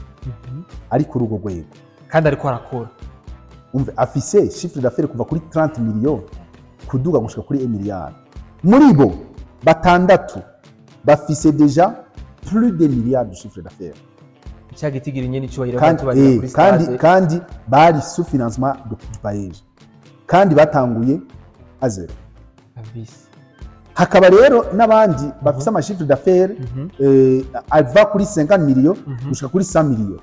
ari kuri urwo rwego. Kandi ariko arakora. Umve, afise chiffre d'affaires kuva kuri 30 millions kuduga gushika kuri 1 milliard. Muri bo batandatu bafise déjà plus de milliards de chiffre d'affaires. Cya gitigiri nyene icyubahiro Kandi, tubarira kuri kandi, stade. Kandi bari sous financement du PAEEJ, kandi batanguye à zéro. Hakaba rero n'abandi bafise ama chiffre d'affaires ava kuri 50 millions gushika kuri 100 millions.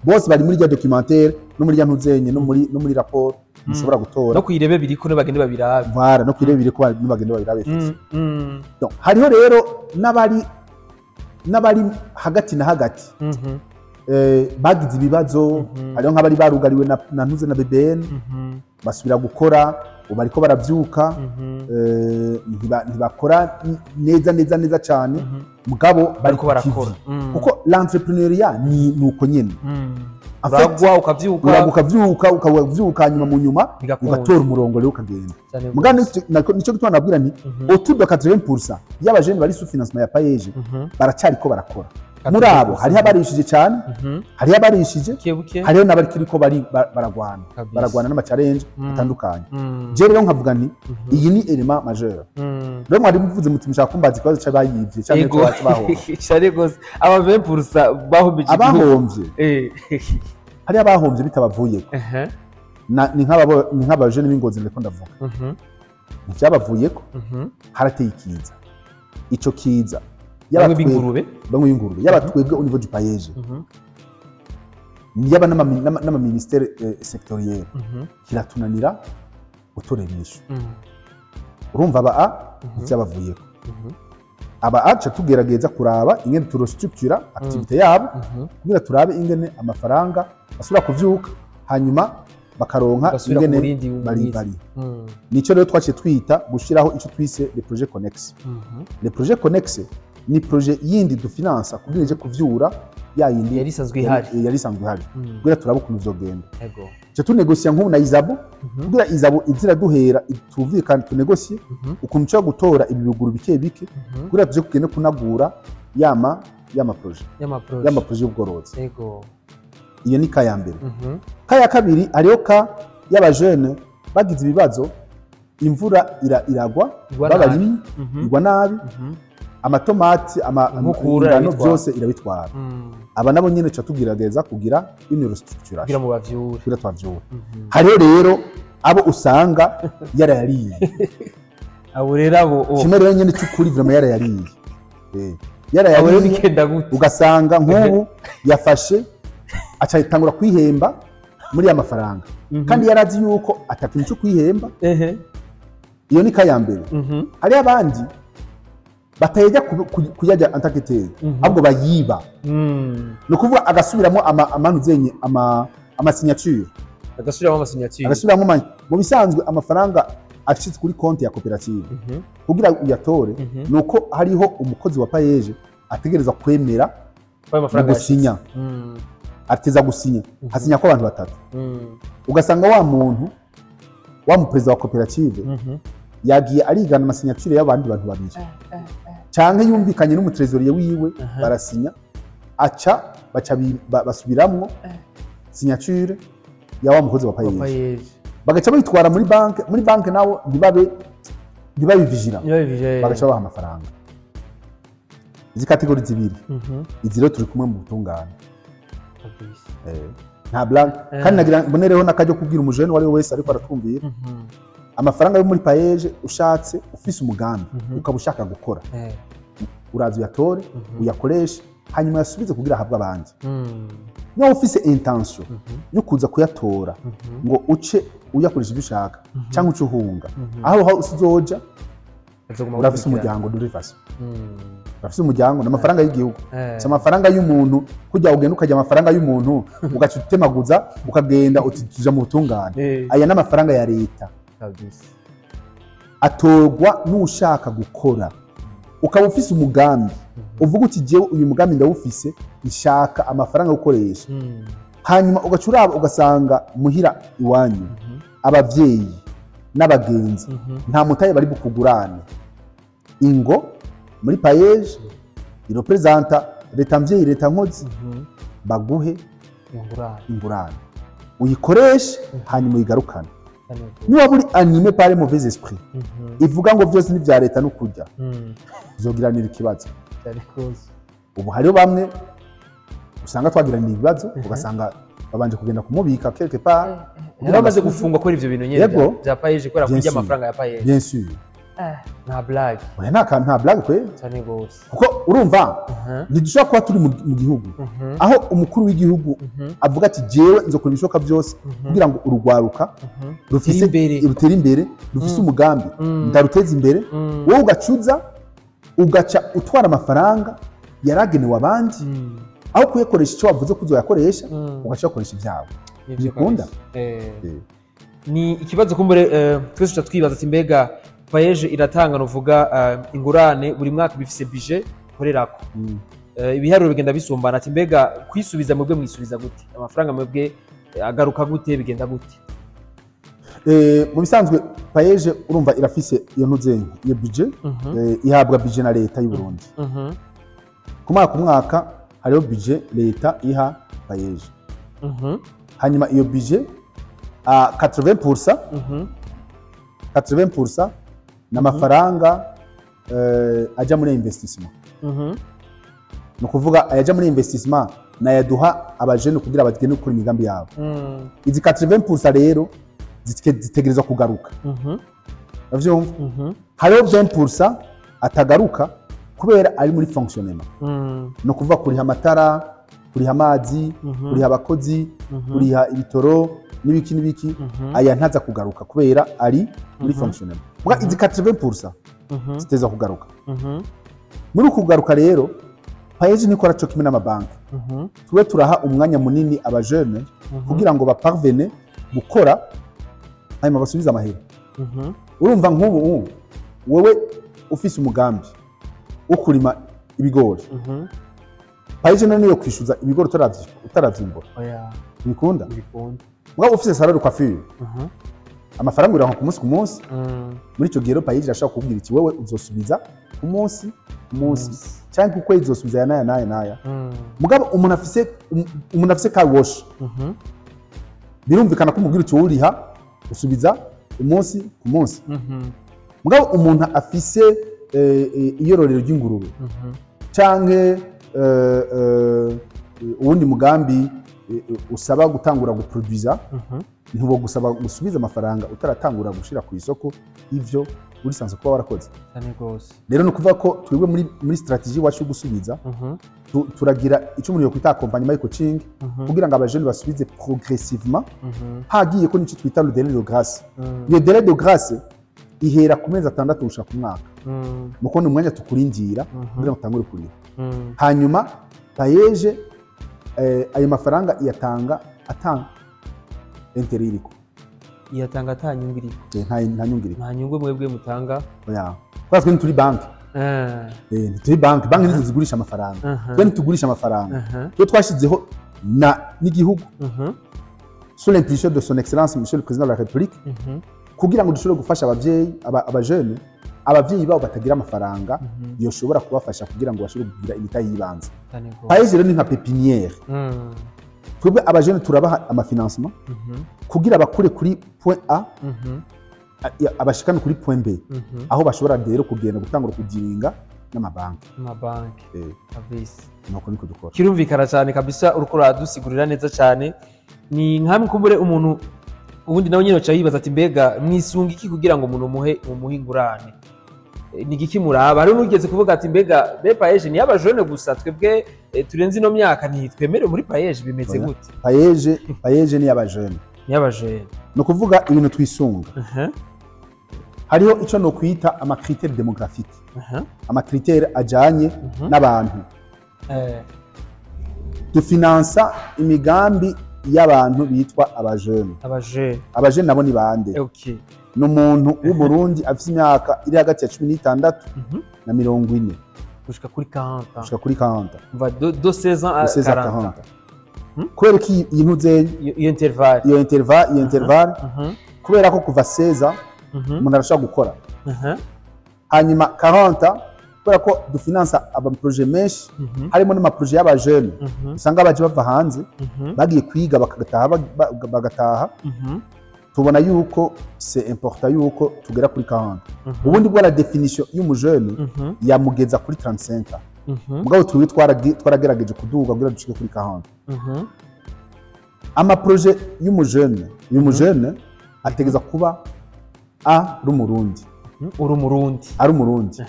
Bose bari muri rya documentaire no muri rya ntuzenye no muri rapport mushobora gutora. No kwirebe biriko, ne bagende babirabe. Voilà, no kwirebire ko nibagenda babirabe. Donc hariho rero n'abari hagati na hagati, bagize ibibazo. Hariho nk'abari barugariwe na ntuze na BBN, basubira gukora, ubu bariko baravyuka. Ntibakora neza neza neza cyane, mugabo bari Bariko ku barakora. kivi. Kuko l'entrepreneuriat ni uko nyene. En fait, Uragwa ukavyuka. Uragwa ukavyuka, ukavyuka, nyuma mu nyuma Bigakunda. ugatora umurongo rero ukagenda. Cyane Mugabo gose. nico gituma nabwira nti autour de 80% y'abajene bari sous financement ya PAEEJ baracariko barakora. Muri abo hariho abarishije cyane, hariho abarishije, Buke buke. hariho n'abarikiriko bari baragwana, baragwana n'ama challenge atandukanye. Je rero nkavuga nti iyi ni élément majeur. Rero mwari muvuze muti mushaka kumbaza ikibazo c'abayivye canke c'abahombye. Cyane gose, aba 20% bahombeje igihugu. Abahombye, hariho abahombye bitabavuyeko. Ni nk'abajene b'Ingozi ndiko ndavuga. Ntivyabavuyeko, harateye ikiza. Ico kiza, yaba Bamwe b'ingurube. Bamwe b'ingurube, yaba twebwe au niveau du PAEEJ, yaba n'ama ministère sectoriel, kiratunanira gutora inyishu. Urumva aba a ntivyabavuyeko. Aba aca tugerageza kuraba ingene turestructura activité yabo kugira turabe ingene amafaranga asubira kuvyuka, hanyuma bakaronka Basubira ku ingene murindi bari mwiza. bari. Nico rero twaciye twita gushiraho ico twise les projets connexes. Les projets connexes ni projet yindi dufinansa kugira ije kuvyura ya yindi Yari isanzwe ihari. Yari isanzwe ihari, kugira turabe ukuntu vyogenda. Ico tunegosiya nk'ubu na ISABU, kugira ISABU izira duhera tumvikane, tunegosiye ukuntu nshobora gutora ibi biguru bike bike kugira tuje kugenda kunagura yama projet Y'ama projet. Yama projet y'ubworozi. Iyo ni cas ya mbere. Cas ya kabiri, hariho cas y'abajene bagize ibibazo, imvura iragwa, Igwa nabi. b'abarimyi, igwa nabi, amatomati, Inkukura ingano, irabitwara. byose irabitwara. Aba nabo nyene tuca tugerageza kugira une restructuration Kugira mu bavyure. Kugira twavyure. Hariho rero abo usanga yarayariye. Abo rero abo Kimwe rero nyene cy'ukuri, vraiment yarayariye. Abo rero Yarayariye, bigenda gute? ugasanga nk'ubu yafashe aca itangura kwihemba muri ya mafaranga kandi yarazi yuko atakintu cyo kwihemba. Iyo ni cas ya mbere. Hariho abandi batayajya kuyarya en tant que tel, ahubwo bayiba. Ni ukuvuga agasubiramo amanuzenye amasignature. Agasubiramo amasignature. Agasubiramo mu bisanzwe amafaranga ashitse kuri konti ya koperative, kugira uyatore, ni uko hariho umukozi wa PAEEJ ategereza kwemera Ko ayo mu mafaranga gusinya. yashitse. Ateza gusinya, hasinya ko abantu batatu. Ugasanga wa muntu, wa muperezida wa koperative, yagiye arigana amasignature y'abandi bantu babiri, canke yumvikanye n'umutrésorier wiwe, barasinya, aca baca basubiramwo signature ya wa mukozi wa Wa PAEEJ, PAEEJ. bagaca bayitwara muri banke. Muri banke nabo ntibabe vigilant, Ntibabivije. bagaca babaha amafaranga. Izi catégories zibiri, izi rero turi kumwe mu butungane. Kabisa. Nta blague. Kandi nagira mbonereho n'akaryo kubwira umujene uwo ari we wese ariko aratwumvira, amafaranga yo muri PAEEJ, ushatse, ufise umugambi, ukaba ushaka gukora, uraza uyatore, uyakoreshe, hanyuma uyasubize kugira ahabwe abandi. Niba ufise intention yo kuza kuyatora ngo uce uyakoresha ibyo ushaka cyangwa uce uhunga, aho uzoja Azoguma urafise gukurikirana. umuryango duri faso, urafise umuryango, ni amafaranga y'igihugu, si amafaranga y'umuntu. Kujya ugenda ukajya amafaranga y'umuntu ugaca utemaguza ukagenda uti tuja mu butungane. Aya ni amafaranga ya leta. Kabisa. Atorwa n'ushaka gukora. Ukaba ufise umugambi, uvuga uti jewe uyu mugambi ndawufise, nshaka amafaranga yo gukoresha, hanyuma ugaca uraba ugasanga muhira iwanyu abavyeyi n'abagenzi nta mutahe bari bukugurane, ingo muri PAEEJ irepresenta leta mvyeyi, leta nkozi, baguhe Ingurane. ingurane, uyikoreshe, hanyuma uyigarukane. Cyane rwose. Niba uri animé par mauvais esprit ivuga ngo byose ni ibya leta no kurya, uzogiranira ikibazo. Cyane rwose. Ubu hariho bamwe usanga twagiranira ibibazo, ugasanga babanje kugenda kumubika quelque part. Hari bamaze gufungwa kubera ivyo bintu nyene bya PAEEJ, kubera Bien kurya sûr. amafaranga ya PAEEJ. Bien sûr. Nta blague. Oya, nta blague kwe. Cyane rwose. Kuko urumva, ntidushobora kuba turi mu gihugu aho umukuru w'igihugu avuga ati jewe nzokora ibishoboka byose kugira ngo urugwaruka rufise Rutere imbere. Rutere imbere, rufise umugambi, ndaruteza imbere. Wowe ugacuza ugaca utwara amafaranga yaragenewe abandi, aho kuyakoresha icyo wavuze ko uzoyakoresha, ugaca uyakoresha ibyawe. Nivyo Bikunda? kabisa. Ni ikibazo kumbure twese tuca twibaza ati mbega PAEEJ iratanga, nuvuga ingurane buri mwaka, bifise budget ikorerako. Ibiharuro bigenda bisumbana, ati mbega kwisubiza mwebwe mwisubiza gute amafaranga mwebwe, agaruka gute, bigenda gute? Mu bisanzwe PAEEJ urumva irafise iyo ntuzenye, iyo budget, ihabwa budget na leta y'u Burundi. Ku mwaka ku mwaka hariho budget leta iha PAEEJ. Hanyuma iyo budget, 80%, 80% ni amafaranga ajya muri investissement. Ni ukuvuga ayaja muri investissement nayaduha abajene kugira bagende gukora imigambi yabo. Izi 80% rero zitegerezwa kugaruka. Uravyumva? Hariho 20% atagaruka kubera ari muri fonctionnement, ni ukuvuga kuriha amatara, kuriha amazi, kuriha abakozi, kuriha ibitoro n'ibiki n'ibiki. Aya ntaza kugaruka kubera ari muri fonctionnement. Muga izi 80% ziteza kugaruka. Muri uku kugaruka rero, PAEEJ ntikora co kimwe n'amabanki. Twe turaha umwanya munini abajene kugira ngo baparvene gukora, hanyuma basubize amahera. Urumva, nk'ubu ubu, wewe ufise umugambi wo kurima ibigori, PAEEJ none yo kwishyuza ibigori utaravyimbura? Oya. Ntibikunda. Ntibikunda. Mugabo ufise salon de coiffure, amafaranga uraronka ku munsi ku munsi. Muri ico gihe rero, PAEEJ irashobora kukubwira iti: "Wewe uzosubiza ku munsi ku munsi, canke ku kwezi uzosubiza aya n'aya n'aya n'aya." Mugabo umuntu afise car wash, birumvikana ko umubwira uti: "Uriha, usubiza umunsi ku munsi." Mugabo umuntu afise iyororero ry'ingurube canke uwundi mugambi usaba gutangura guproduiza, ntiwo gusaba gusubiza amafaranga utaratangura gushira ku isoko ivyo uri censé kuba warakoze. Cyane rwose. Rero ni ukuvuga ko twebwe muri stratégie iwacu yo gusubiza, turagira icyo umuntu yokwita accompagnement, coaching, kugira ngo abajene basubize progressivement. Hagiye ko nicyo twita le délai de grâce. Iyo délai de grâce ihera ku mezi 6 gushika ku mwaka, nuko ni umwanya tukurindira kugira ngo utangure kuriha. Hanyuma PAEEJ ayo mafaranga iyatanga ata intérêt iriko. Iyatanga ata nyungu iriko? Nta nyungu iriko. Nta nyungu mwebwe mutanga? Oya, kubera twe ntituri banki. Ntituri banki. Banki nizo zigurisha amafaranga. Twe ntitugurisha amafaranga. Twe twashyizeho na n'igihugu, sous l'impulsion de son excellence monsieur le président de la République, kugira ngo dushobore gufasha abavyeyi, abajene, abavyeyi babo batagira amafaranga yoshobora kubafasha kugira ngo bashobore kugira imitahe y'ibanze. Cyane rwose. PAEEJ rero ni nka pépinière. Twebwe abajene turabaha amafinancement kugira bakure kuri point A, abashikane kuri point B, aho bashobora rero kugenda gutangura kugiringa n'amabanki. Amabanki. Kabisa. Nuko niko dukora. Kirumvikana cyane kabisa, uriko uradusigurira neza cyane. Ni nkamwe kumbure umuntu ubundi nawe nyine uca yibaza ati: "Mbega mwisunga iki kugira ngo umuntu umuhe ingurane? Ni igiki muraba?" Hariho n'ugeze kuvuga ati: "Mbega be PAEEJ ni y'abajene gusa, twebwe turenze ino myaka ntitwemerewe muri PAEEJ, bimeze Oya. gute?" PAEEJ ni y'abajene. Ni y'abajene. Ni ukuvuga ibintu twisunga, hariho icyo nokwita amacritères démographiques, amacritères ajanye n'abantu. Dufinansa imigambi y'abantu bitwa abajene. Abajene. Abajene nabo ni bande? Ni umuntu w'Umurundi afise imyaka iri hagati ya 16 na 40. Gushika kuri 40. Gushika kuri 40. Umva, de 16 ans à de 16 à 40. 40. Kubera ko iyi ntuze Iyo intervalle. Iyo intervalle, kubera ko kuva 16 umuntu arashobora gukora. Hanyuma 40, kubera ko dufinansa amaproje menshi, harimo n'amaproje y'abajene usanga baje bava hanze, bagiye kwiga bagataha, bagataha. Tubona yuko c'est important yuko tugera kuri 40. Ubundi bwo la définition y'umujene yamugeza kuri 35. Mugabo twebwe twaragerageje kuduga kugira dushike kuri 40. Amaproje y'umujene, uyu mujene ategeza kuba ari Umurundi. Uri Umurundi. Ari Umurundi.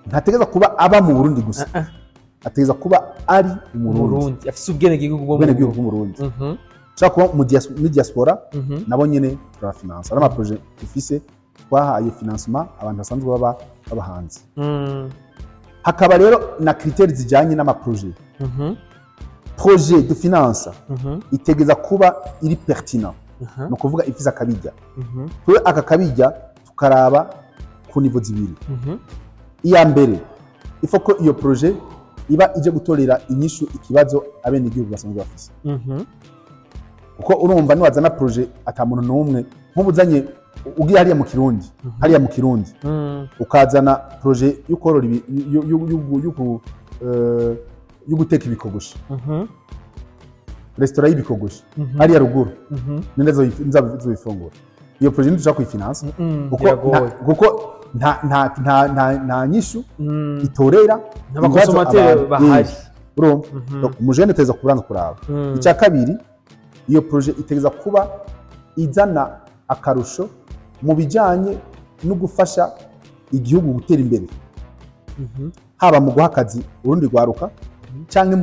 Ntategeza kuba aba mu Burundi gusa, ategeza kuba ari Umurundi. Umurundi afise ubwenegihugu bwo mu Ubwenegihugu bw'Umurundi. Ushobora kuba muri diaspora, nabo nyene turafinansa. Ari amaproje dufise twahaye financement abantu basanzwe baba hanze. Hakaba rero na critères zijanye n'amaproje. Projet dufinansa itegeza kuba iri pertinent, ni ukuvuga ifise akabijya. Twe aka kabijya tukaraba ku niveau zibiri. Iya mbere, ifo ko iyo projet iba ije gutorera inyishu ikibazo abenegihugu basanzwe bafise, kuko urumva niwazana projet ata muntu n'umwe, nk'ubu uzanye, ugiye hariya mu Kirundi, hariya mu Kirundi, ukazana projet yo korora yo guteka ibikogoshi, resitora y'ibikogoshi hariya ruguru, ninde azobifungura? Iyo projet ntidushobora kuyifinansa, kuko Biragoye. kuko nta nyishu itorera N'abaconsommateurs ibibazo abantu. bahari. Urumva? Donc, umujene uteza kubanza kuraba. Icya kabiri, iyo projet itegeza kuba izana akarusho mu bijyanye no gufasha igihugu gutera imbere, haba mu guha akazi urundi rwaruka cyangwa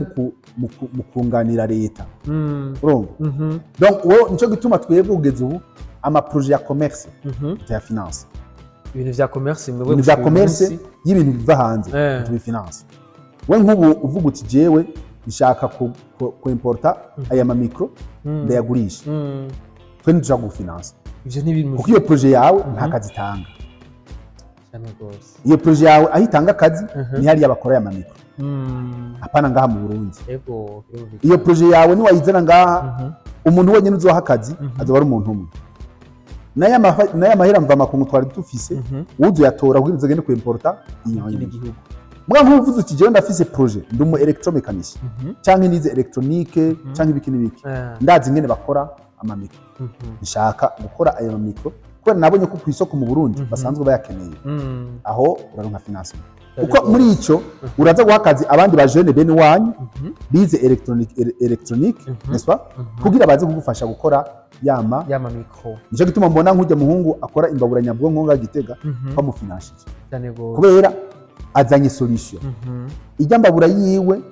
mu kunganira leta. Urumva? Donc wowe, nicyo gituma twebwe kugeza ubu amaproje ya commerce tuyafinance. Ibintu vya commerce mwebwe Ibintu vya gushika uyu commerce munsi. y'ibintu biva hanze tubifinance. We nk'ubu uvuga uti jewe nshaka ku importa aya ma micro ndayagurisha, twe ntidushaka gufinansa Ivyo ntibiri kuko iyo projet yawe nta kazi itanga. Cyane rwose. Iyo projet yawe aho itanga akazi ni hariya bakora aya ma micro, apana ngaha mu Burundi. Ego, birumvikana. Iyo projet yawe niwayizana ngaha, umuntu wenyine uzoha akazi azoba ari umuntu umwe. N'aya mahera mva makungu twari dufise uzoyatora kugira uzagende ku importa Ikindi iyo gihugu. Mbwa nk'uvuze uti jewe ndafise projet, ndi umu électromécanicien canke nize électronique canke ibiki n'ibiki, ndazi ingene bakora ama micro, nshaka gukora ayo ma micro kubera nabonye ko ku isoko mu Burundi basanzwe bayakeneye, aho uraronka financement, kuko muri ico uraza guha akazi abandi ba jeunes bene wanyu bize électronique, n'est-ce pas, kugira baze kugufasha gukora yama Yama micro. Nico gituma mbona nk'ujya muhungu akora imbabura nyabwonko nga Gitega bamufinanshije Cyane rwose. kubera azanye solution. Ijya mbabura yiwe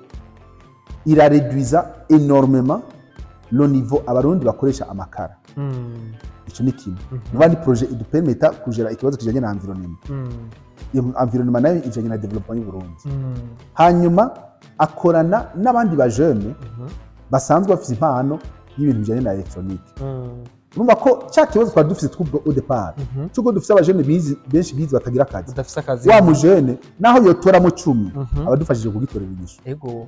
irareduiza énormément le niveau abarundi bakoresha amakara. Ico ni kimwe. Nuba ni projet idupermeta kugera ikibazo kijanye na environnement. Iyo environnement nayo ijanye na développement y'u Burundi. Hanyuma akorana n'abandi ba jeunes basanzwe bafise impano y'ibintu bijanye na électronique. Urumva ko cya kibazo twari dufise twubwo au départ cy'uko dufise abajene bize benshi, bize batagira akazi, Udafise akazi. wa mujene naho yotoramo 10 abadufashije kugitorera inyishu. Iyo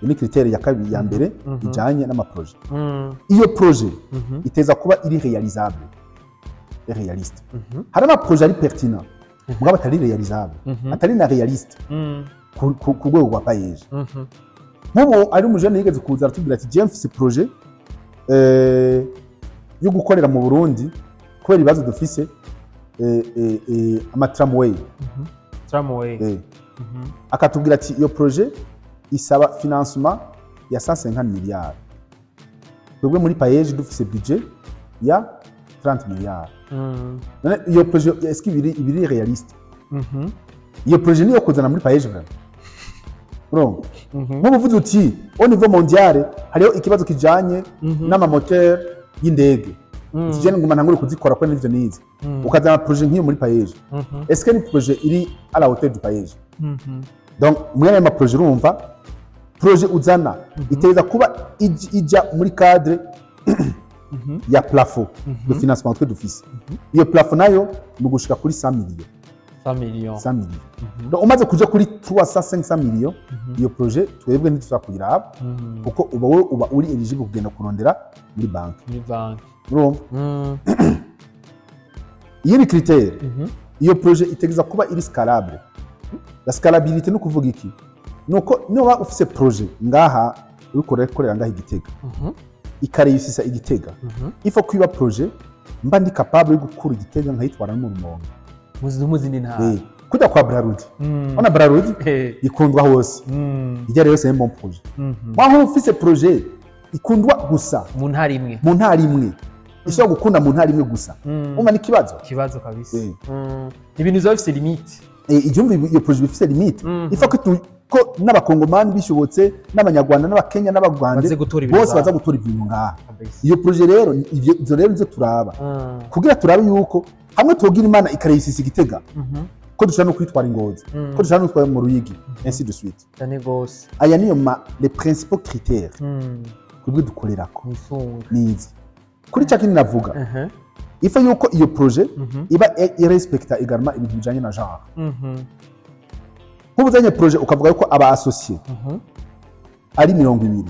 ni critère ya kabiri, ya mbere ijanye n'ama projets. Iyo projet iteza kuba iri réalisable et réaliste. Hari ama projets ari pertinent mugabo atari réalisable, atari na réaliste ku rwego rwa PAEEJ. Nk'ubu ari umujene yigeze kuza aratubwira ati jewe mfise projet yo gukorera mu Burundi kubera ibibazo dufise, ama tramway. Tramway. Akatubwira ati iyo projet isaba financement ya 150 milliards, twebwe muri PAEEJ dufise budget ya 30 milliards. None iyo projet est-ce que ibiri réaliste? Iyo projet niyo kuzana muri PAEEJ vraiment? Urumva, nk'ubu uvuze uti au niveau mondial hariho ikibazo kijanye n'ama moteur y'indege, kijanye nguma ntangure kuzikora ko nivyo nize, ukazana projet nk'iyo muri PAEEJ, est-ce que ni projet iri à la hauteur du PAEEJ? Donc muri ayo ma projets, urumva projet uzana iteza kuba ijya muri cadre ya plafond de financement twe dufise. Iyo plafond nayo ni ugushika kuri 100 millions. 100 millions. 100 millions. Donc umaze kuja kuri 300, 500 millions, iyo projet twebwe ntitushobora kuyiraba kuko uba wowe uba uri éligible kugenda kurondera muri banki. Muri banki. Urumva, iyi ni critère. Iyo projet itegeza kuba iri scalable. La scalabilité ni ukuvuga iki? Nuko niba ufise projet ngaha uriko urakorera ngaha igitega, ikareyusisa igitega, il faut ko iba projet mba ndi capable yo gukura igitega nkayitwara no mu Rumonge. Muzi mu zindi ntara. Kujya kwa Brarudi, ona Brarudi ikundwa hose. Ijya rero c'est un bon projet. Waho ufise projet ikundwa gusa mu ntara imwe, mu ntara imwe, ishobora gukunda mu ntara imwe gusa, umva ni ikibazo. Ikibazo kabisa. Ibintu biba bifise limite. Ibyumva iyo projet bifise limite. Il faut ko n'abakongomani bishobotse, n'abanyarwanda, n'abakenya, n'abagwande baze gutora ibintu bose ngaha. Baza gutora ibintu ngaha. Kabisa. Iyo projet rero ivyo rero nivyo turaba kugira turabe yuko hamwe twogira Imana ikareyisisa igitega, ko dushobora no kwitwara ingozi, ko dushobora no kwitwara mu Ruyigi, ainsi de suite. Cyane gose. Aya niyo ma les principaux critères twebwe dukorerako. Mwisunga. Nizi kuri cya kindi navuga, il faut yuko iyo projet iba irespecta également ibintu bijanye na genre. Nk'ubu uzanye projet ukavuga yuko aba associé ari 20,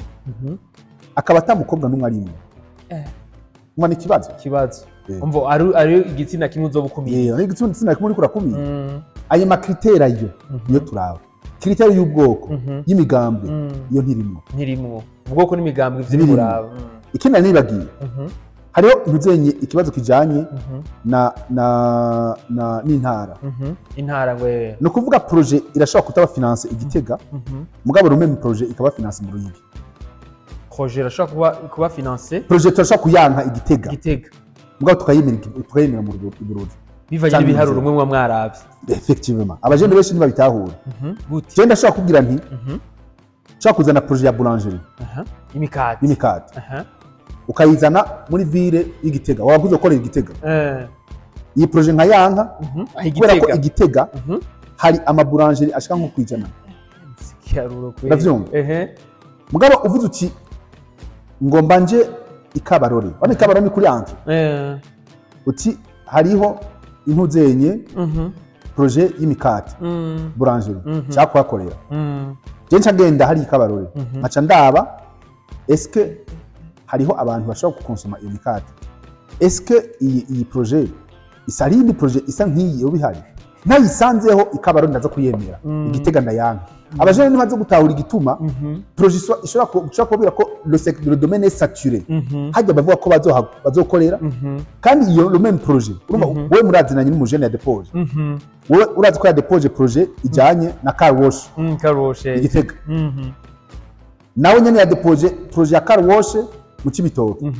akaba ata mukobwa n'umwe arimwo, umva ni ikibazo. Ikibazo. Umva ari igitsina kimwe uzoba ukumira. Ari igitsina kimwe uriko urakumira. Ayo ma critères ayo niyo turaba. Critère y'ubwoko, y'imigambwe, iyo ntirimwo. Ntirimwo ubwoko n'imigambwe ivyo Ntibirimwo. muraba. Ikindi nari nibagiye, hariho ntuzenye ikibazo kijanye na n'intara. Intara ngo. Ni ukuvuga projet irashobora kutaba financée igitega, mugabo rumwe projet ikaba financée mu Ruyigi. Projet irashobora kuba financée Projet turashobora kuyanka igitega, Gitega, mugabo tukayemera mu Burundi. Bivanye Canke n'ibiharuro Bujumbura. umwe muba mwaravye. Effectivement, abajene benshi ntibabitahura. Gute? Je ndashobora kubwira nti nshobora kuzana projet ya boulangerie Imikate. y'imikate, ukayizana muri ville y'Igitega, waguze gukorera Igitega, iyi projet nkayanka Aho kubera ko Igitega. Igitega Hari ama boulangeries ashika nko 100. Ikiharuro kweli. Uravyumva? Ehe. Mugabo uvuze uti ngomba nje ikabarore, wana ikabarore ni kuri entre, uti hariho intuzenye projet y'imikate, boulangerie, nshaka kuhakorera, je nca ngenda hari ikabarore, nkaca ndaba est-ce que hariho abantu bashobora gukonsoma iyo mikate, est-ce que iyi projet isa, ari iyindi projet isa nk'iyi yoba ihari. Ntayisanzeho ikabarore, ndaza kuyemera. Igitega ndayanka. Abajene ntibaze gutahura igituma projet ishobora kubabwira ko le domaine est saturé. Hajya bavuga ko bazokorera kandi iyo le même projet, urumva, wowe murazinanye n'umujene ya déposé, wowe urazi ko ya déposé projet ijanye na car wash. Car wash. Igitega, nawe nyene ya déposé projet ya car wash mu Cibitoke.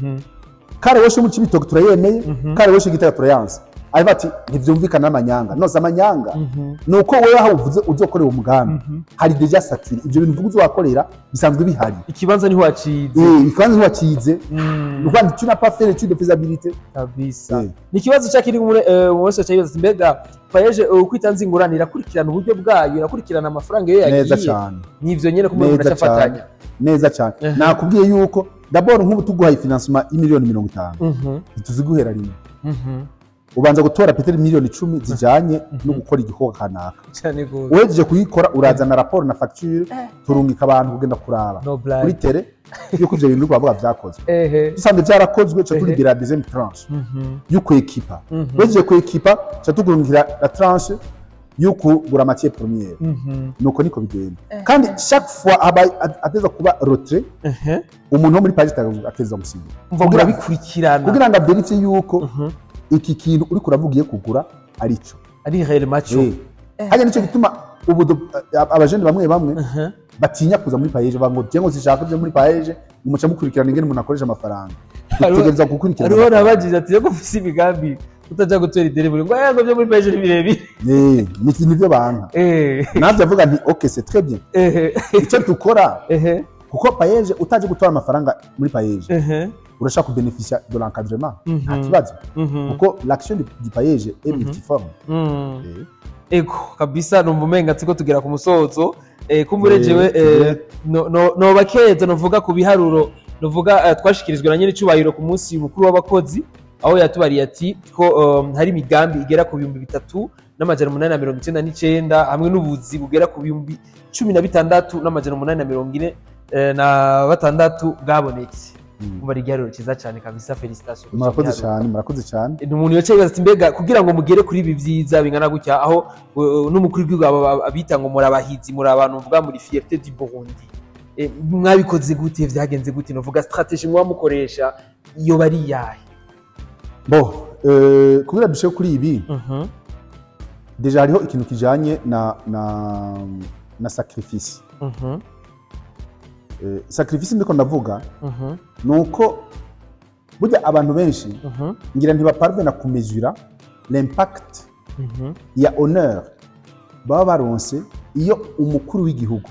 Car wash mu Cibitoke turayemeye, car wash Igitega turayanse. Ariko ati ntivyumvikana n'amanyanga nose amanyanga nuko wewe aho uvuze uzokorera umugambi hari déjà saturé. Ivyo bintu uvuga uzohakorera bisanzwe bihari. Ikibanza niho wacize. Eh, ikibanza ntiwacize. Ni ukuvuga ngo tu n'as pas fait l'étude de faisabilité. Kabisa. Ni ikibazo cyakiri muri wese cyayibaza ati mbega PAEEJ uko itanze ingurane irakurikirana uburyo bwayo, irakurikirana amafaranga iyo Neza yagiye? cyane. Nivyo nyene ko umuntu Neza acafatanya. cyane, neza cyane. Nakubwiye yuko d'abord nk'ubu tuguhaye financement y'imiliyoni 50, ntituziguhera rimwe. Ubanza gutora peut-être miliyoni 10 zijanye no gukora igikorwa kanaka. Cyane gose. Uhejeje kuyikora, urazana raporo na facture, turungika abantu kugenda kuraba No blague. kuri terrain yuko ivyo bintu uriko uravuga vyakozwe. Dusanze vyarakozwe, ca turigira la deuxième tranche yo kwekipa. Uhejeje kwekipa, ca tugurungira la tranche yo kugura matière première. Nuko niko bigenda. Kandi chaque fois haba ateza kuba retrait, umuntu wo muri PAEEJ ateza gusinya. Umva, murabikurikirana. Kugira ngo avérifie yuko iki kintu uriko uravuga ugiye kugura ari cyo. Ari réellement cyo. Hajya nicyo gituma ubu abajene bamwe bamwe batinya kuza muri PAEEJ, bavuga ngo ngo zishaka byo muri PAEEJ, muca mukurikirana ingene umuntu akoresha amafaranga. Dutegereza gukurikirana Hariho amafaranga. nabagize ati yo ufise imigambi utaja gutera ideni muri ngo ngo byo muri PAEEJ ni birebire. Eh, ni nivyo banka. Navyo avuga nti ok, c'est très bien. Icyo dukora, kuko PAEEJ utaje gutora amafaranga muri PAEEJ, urashaka kubénéficier de l'encadrement, nta kibazo, kuko l'action du PAEEJ est multiforme. Ego kabisa, numva umenga turiko tugera ku musozo. Kumbure jewe no bakeza novuga ku biharuro novuga twashikirijwe na nyene cyubahiro ku munsi mukuru w'abakozi, aho yatubariye ati ko hari imigambi igera ku 3899 hamwe n'ubuzi bugera ku 16,846 bwabonetse. Umva, ari igiharuro cyiza cyane kabisa, félicitations kuri ico Murakoze giharuro. cyane, murakoze cyane. Ni umuntu yoca yibaza ati mbega kugira ngo mugere kuri ibi byiza bingana gutya, aho n'umukuru w'igihugu abita ngo muri abahizi, muri abantu mvuga muri fierté du Burundi, mwabikoze gute? Vyagenze gute? Novuga stratégie muba mukoresha iyo bari iyahe? Bon, kugira dushike kuri ibi, déjà hariho ikintu kijanye na sacrifice. Sacrifice ndiko ndavuga nuko burya abantu benshi ngira ntibaparvena kumezura l'impact ya honneur baba baronse iyo umukuru w'igihugu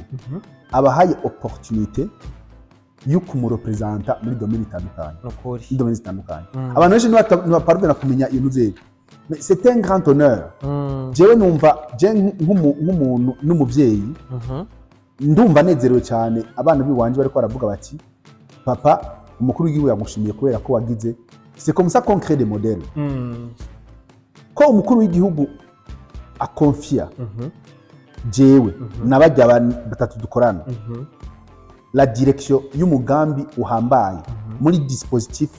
abahaye opportunité yo kumurepresenta muri domaine itandukanye, Nukuri. muri domaine zitandukanye. Abantu benshi ntibaparvena kumenya iyo nzego, mais c'est un grand honneur. Jewe numva je nk'umuntu n'umuvyeyi, ndumva nezerewe cyane abana biwanje bariko baravuga bati papa, umukuru w'igihugu yamushimiye kubera ko wagize. C'est comme ça qu'on crée des modèles. Ko umukuru w'igihugu akonfia jewe n'abajya batatu dukorana la direction y'umugambi uhambaye muri dispositif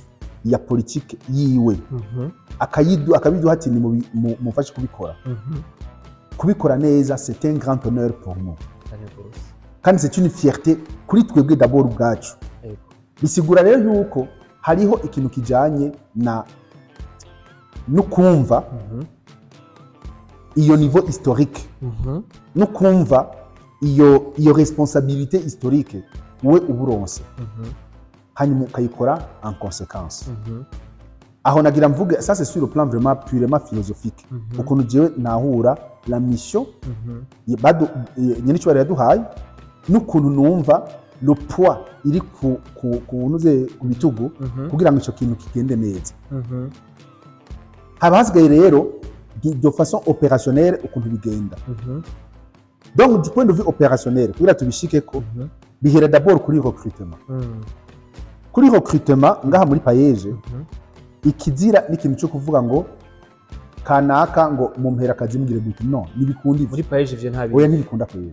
ya politique yiwe, akabiduha ati mumfashe kubikora, kubikora neza, c'est un grand honneur pour nous. Cyane rwose. Kandi c'est une fierté kuri twebwe d'abord ubwacu. Bisigura rero yuko hariho ikintu kijanye na no kumva iyo niveau historique, no kumva iyo responsabilité historique wowe uburonse, hanyuma ukayikora en conséquence. Aho nagira mvuge, ça c'est sur le plan vraiment purement philosophique, ukuntu jewe nahura la mission nyene icyubahiro yaduhaye n'ukuntu numva le poids iri ku ku bitugu kugira ngo ico kintu kigende neza. Haba hasigaye rero De façon opérationnelle, ukuntu bigenda. Donc, du point de vue opérationnel, kugira tubishikeko, bihera d'abord kuri recrutement. Kuri recrutement ngaha muri PAEEJ, ikizira n'ikintu cyo kuvuga ngo kanaka ngo mumpera akazi, mugire gute. No, ntibikunda ivyo. Muri PAEEJ ivyo nta Oya, bintu. ntibikunda kwera.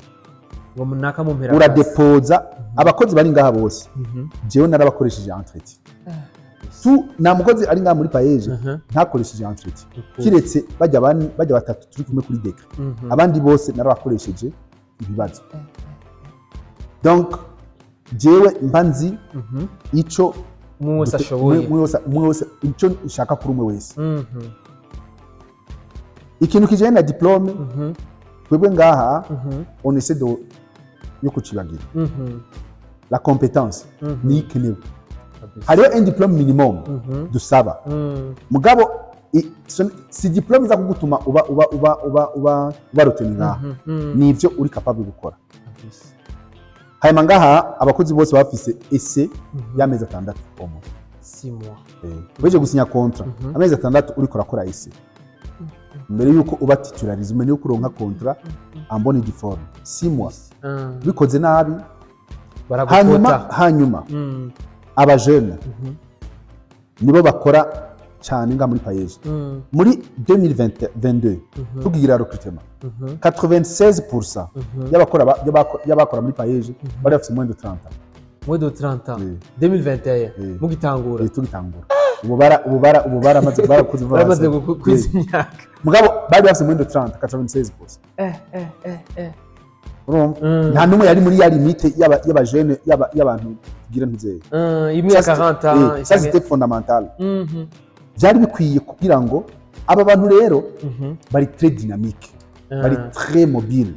Ngo munaka mumpera akazi. Uradepoza abakozi bari ngaha bose. Jewe narabakoresheje entretien tu, nta mukozi ari ngaha muri PAEEJ ntakoresheje entretien, kiretse bajya bane, bajya batatu turi kumwe kuri décret. Abandi bose narabakoresheje ibibazo. Donc jewe mba nzi ico Umwe wese ashoboye. Umwe wese ico nshaka kuri umwe wese. Ikintu kijanye na diplôme, twebwe ngaha on essaie de yo kucibagira. La compétence niyo ikenewe. Hariho un diplôme minimum dusaba, mugabo si diplôme iza kugutuma uba retenu ngaha, ni ivyo uri capable gukora. Hanyuma ngaha abakozi bose bafise essai y'amezi 6 au moins. 6 mois. Weje gusinya contrat, amezi 6 uriko urakora essai mbere yuko uba titularisé, umenye yuko uronka contrat en bonne et due forme, 6 mois. Bikoze nabi, hanyuma Baragukota. Hanyuma aba jeunes nibo bakora cyane nga muri PAEEJ. Muri 2022 tugira recrutement, 96% y'abakora muri PAEEJ bari bafite moins de 30 ans. Moins de 30 ans? Oui. 2021? Oui. Mugitangura? Tugitangura. Ubu baramaze, barakoze. Baramaze kwiza imyaka. Mugabo bari bafite moins de 30, 96%. Urumva, nta n'umwe yari muri ya limite y'aba jeunes, y'abantu tugira ntuzeye. Imwe ya 40 ans. Ça, c'était fondamental. Byari bikwiye kugira ngo aba bantu rero bari très dynamique, bari très mobile.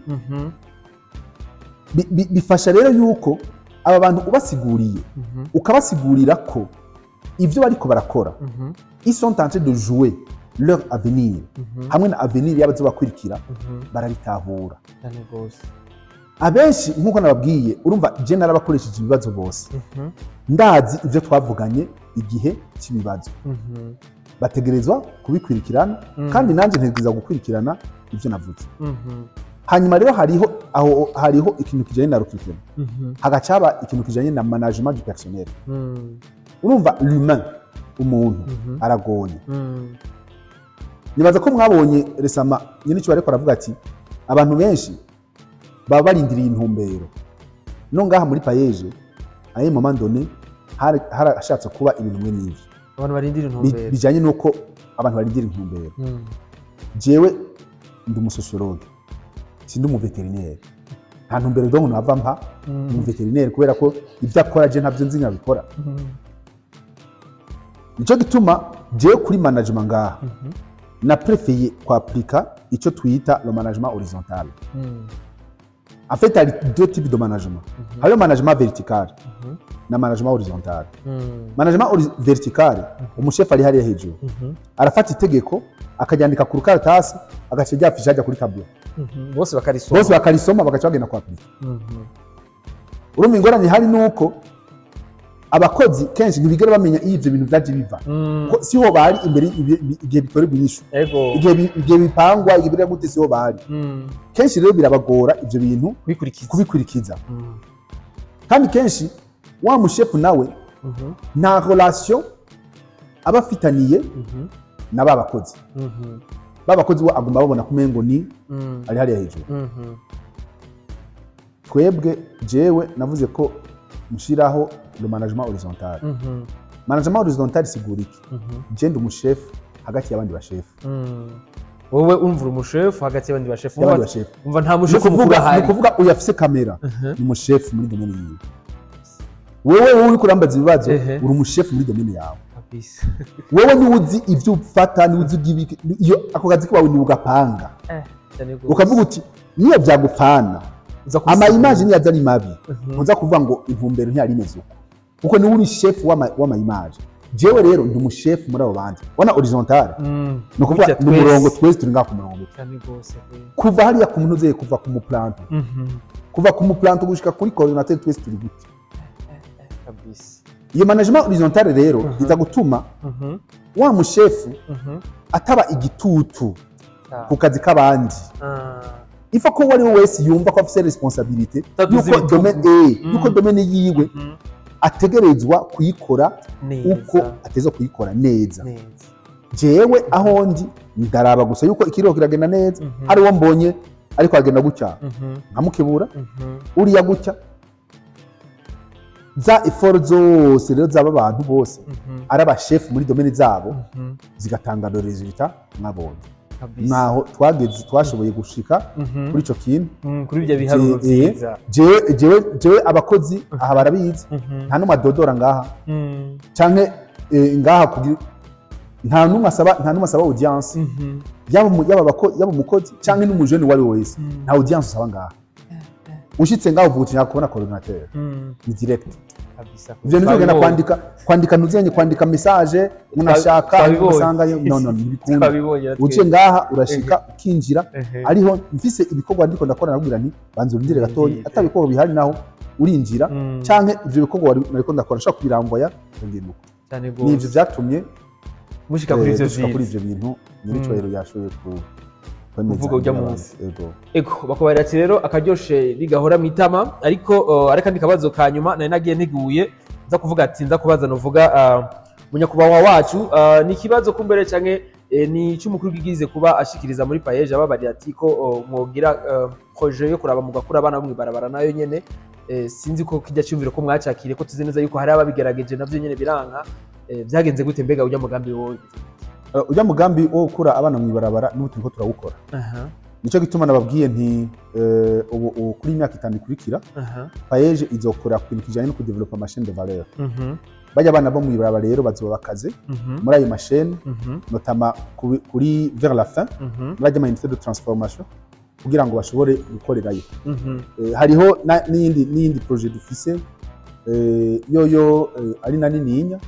Bifasha rero yuko aba bantu ubasiguriye, ukabasigurira ko ibyo bariko barakora, ils sont en train de jouer leur avenir hamwe na avenir y'abazobakurikira, barabitahura. Cyane rwose. Abenshi, nk'uko nababwiye, urumva je narabakoresheje ibibazo bose. Ndazi ibyo twavuganye igihe cy'ibibazo. Bategerezwa kubikurikirana, kandi nanjye ntegereza gukurikirana ibyo navuze. Hanyuma rero hariho aho hariho ikintu kijanye na recrutement, hagacaba ikintu kijanye na management du personnel. Urumva, l'humain, umuntu aragoye. Nibaza ko mwabonye resama nyine icyo bariko aravuga ati abantu benshi baba barindiriye intumbero. No ngaha muri PAEEJ, à un moment donné harashatse kuba ibintu mwe n'ivyo. Abantu barindira intumbero. Bijanye n'uko abantu barindira intumbero. Jewe ndi umusociologue, sindi umuvétérinaire. Nta ntumbero donc nava mpa umuvétérinaire, kubera ko ibyo akora je ntabyo nzi nkabikora. Nico gituma jewe kuri management ngaha na préféré kwapplika icyo twita le management horizontal. En fait, hari deux types de management: hariho management vertical na management horizontal. Management vertical, umushefu ari hariya hejuru, arafata itegeko akaryandika ku rukaratasi, agaca ryafisha ajya kuri tableau. Bose bakarisoma. Bose bakarisoma, bagaca bagenda kwapplika. Urumva, ingorane ihari ni uko abakozi kenshi ntibigera bamenya iyo ivyo bintu vyaje biva, ko siho bari imbere igihe bitorerwa inyishu, igihe bipangwa, igihe biri gute, siho bari. Kenshi rero birabagora ivyo bintu kubikurikiza. Kubikurikiza. Kandi kenshi wa mushefu nawe nta relation aba afitaniye na ba bakozi. Ba bakozi we aguma babona kumengo ni ari hariya hejuru. Twebwe, jewe navuze ko mushiraho le management horizontal. Management horizontal isigura iki? Je ndi umushefu hagati y'abandi bashefu. Wowe umvura umushefu hagati y'abandi bashefu. Y'abandi bashefu. Umva, nta Ni mushefu mukuru ukuvuga ni ahari. ukuvuga uyu afise kamera ni umushefu muri domaine yiwe. Wewe uri kurambaza ibibazo, uri umushefu muri domaine yawe. Wewe niwe uzi ibyo ufata, niwe uzi iyo ako kazi kawe niwe ugapanga. Cyane rwose. Ukavuga uti niyo byagupfana, Uza ama kubisigura. image niyo azari mabi, ntuza kuvuga ngo intumbero ntiyari imeze uko, kuko niwe uri chef w'ama image. Jewe rero ndi umushefu muri abo bandi, ubona horizontal. Ni ukuvuga Gutya ni umurongo, twese. Twese turi ngaha ku murongo. Cyane rwose. Kuva hariya ku muntu uzeye, kuva ku muplanton, kuva ku muplanton gushika kuri coordinateur, twese turi gutya. Iyo management horizontal rero iza gutuma wa mushefu ataba igitutu. ku kazi k'abandi. Ifa ko uwo ari we wese yumva ko afise responsabilité Utaduza yuko ibitugu. Domaine yuko domaine yiwe ategerezwa kuyikora uko ateza kuyikora neza. Jewe aho ndi ndaraba gusa yuko ikiriho kiragenda neza. Hari uwo mbonye ariko agenda gutya, nkamukebura. Uriya gutya, za effort zose rero z'aba bantu bose ari abashefu muri domaine zabo, zigatanga le résultat mwabonye. Naho twageze, twashoboye gushika kuri ico kintu. Kuri ibyo biharuro vyiza. Jewe abakozi aha barabizi, nta n'umwe adodora ngaha canke ngaha kugira, nta n'umwe asaba audience, yaba umukozi canke n'umujene uwo ari we wese. Nta audience usaba ngaha. Ushitse ngaho uvuga uti: "Nshaka kubona coordinateur." Ni direct. Ivyo nivyo genda kwandika ntuzenye kwandika message munashaka Twabibonye. ugasanga no, ntibikunda. Twabibonye natwe. Uciye ngaha urashika ukinjira. Ariho mfise ibikorwa ndiko ndakora, nakubwira nti: "Banza urindire gatoyi." Urindire. Ata bikorwa bihari naho urinjira, canke ivyo bikorwa nariko ndakora nshaka kubiramboya, ngenda uko. Cyane Ni ivyo gose. vyatumye Mushika kuri ivyo dushika kuri vyiza. ivyo bintu nyir'icyubahiro yashoboye kwemeza Kuvuga ujya imbere munsi. y'abantu. Yego. Ego, bakubwira ati rero akaryoshe rigahora mu itama, ariko ariko akandi kabazo ka nyuma nari nagiye nteguye nza kuvuga ati nza kubaza novuga munyakubahwa wacu, ni ikibazo kumbere canke ni icy'umukuru w'igihugu kuba ashikiriza muri PAEEJ, ababarira ati ko mwogira projet yo kuraba mugakura abana bo mw'ibarabara nayo nyene. Sinzi ko kijya cyumviro ko mwacakiriye, ko tuzi neza yuko hari ababigerageje navyo nyene biranka. Byagenze gute mbega ujya mugambi wowe? Ujya mugambi wo gukura abana mw'ibarabara n'ubu turiko turawukora. Nico gituma nababwiye nti ubu kuri imyaka 5 ikurikira, PAEEJ izokora ku kintu kijanye no kudevelopa ama chaîne de valeur. Bajya abana bo mw'ibarabara rero bazoba bakaze muri ayo ma chaîne, notamment kuri vers la fin muri ajya ama unité de transformation kugira ngo bashobore gukorerayo. Hariho n'iyindi projet dufise, yoyo ari na nininya,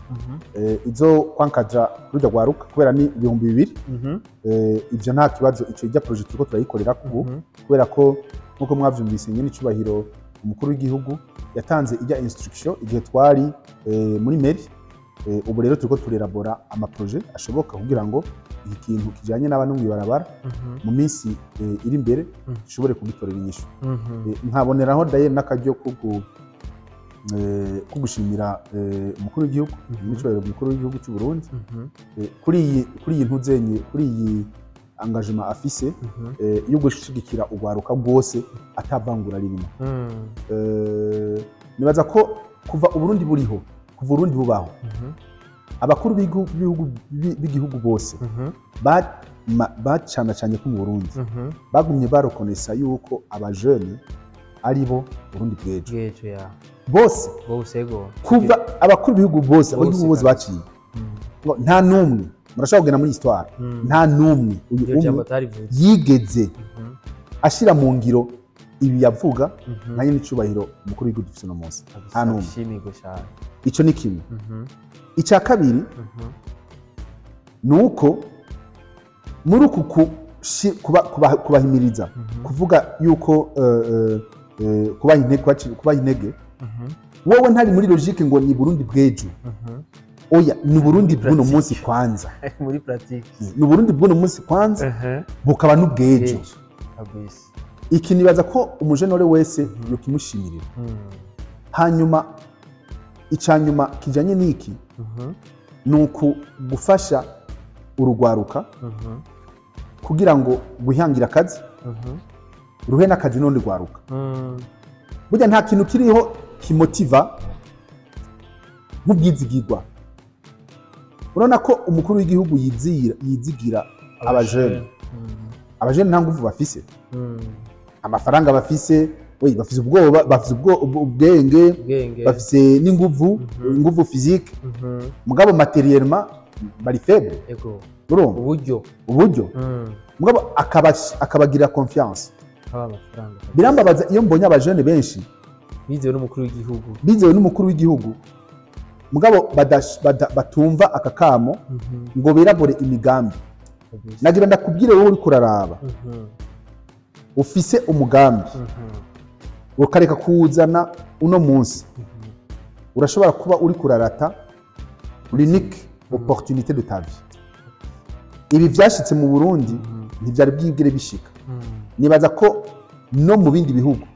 izo kwankadra rujya rwaruka kubera ni 2000. Ivyo nta kibazo, ico ijya projet turiko turayikorera ubu, kubera ko nkuko mwavyumvise, nyene icubahiro umukuru w'igihugu yatanze ijya instruction igihe twari muri mairie. Ubu rero turiko turelabora ama projet ashoboka kugira ngo iki kintu kijanye n'abana mw'ibarabara mu minsi iri imbere dushobore kugitorera inyishu. Nkaboneraho daye n'akaryo ko gushimira umukuru w'igihugu, n'icubahiro umukuru w'igihugu cy'u Burundi, kuri iyi ntuzenye, kuri iyi engagement afise yo gushigikira urwaruka rwose atavangura ririmo. Nibaza ko kuva Uburundi buriho, kuva Uburundi bubaho, abakuru b'igihugu bose bacanacanye ko mu Burundi bagumye barokonesa yuko abajene ari bo Burundi bw'ejo. Bw'ejo ya. Bose. Bose, ego. Kuva abakuru b'ibihugu bose, abagihugu bose Bose. baciye. Ngo nta n'umwe, murashobora kugenda muri histoire, nta n'umwe uyu Iryo jambo umwe atarivuze. yigeze ashira mu ngiro ibi yavuga nka nyine icubahiro umukuru w'igihugu dufise uno munsi. Nta n'umwe. Bishimirwe cyane. Ico ni kimwe. Icya kabiri ni uko muri uku kubahimiriza kuvuga yuko kubaha intege, wowe ntari muri logique ngo ni Burundi bw'ejo. Oya, ni Burundi bw'uno Pratique. munsi kwanza. Muri pratique. Ni Burundi bw'uno munsi kwanza, bukaba n'ubw'ejo. Bw'ejo kabisa. Iki nibaza ko umujenore wese yokimushimirira. Hanyuma icya nyuma kijanye n'iki ni uku gufasha urugwaruka kugira ngo guhangira akazi, ruhe n'akazi n'urundi rwaruka. Burya nta kintu kiriho kimotiva nk'ubwizigirwa. Urabona ko umukuru w'igihugu yizigira abajene. Abajene nta nguvu bafise, amafaranga bafise, we bafise ubwoba, bafise ubwenge, ubwenge, bafise n'inguvu, inguvu physique, mugabo matériellement bari faible. Urumva? Uburyo. Uburyo. Mugabo akabagirira confiance. Haba amafaranga. Birambabaza iyo mbonye abajene benshi bizewe n'umukuru w'igihugu, bizewe n'umukuru w'igihugu, mugabo batumva aka kamo ngo birabure imigambi. Nagira ndakubwire wowe uriko uraraba, ufise umugambi ukareka kuwuzana uno munsi, urashobora kuba uri kurarata l'unique opportunité de ta vie. Ibi vyashitse mu Burundi. Ntivyari bwigere bishika. Nibaza ko no mu bindi bihugu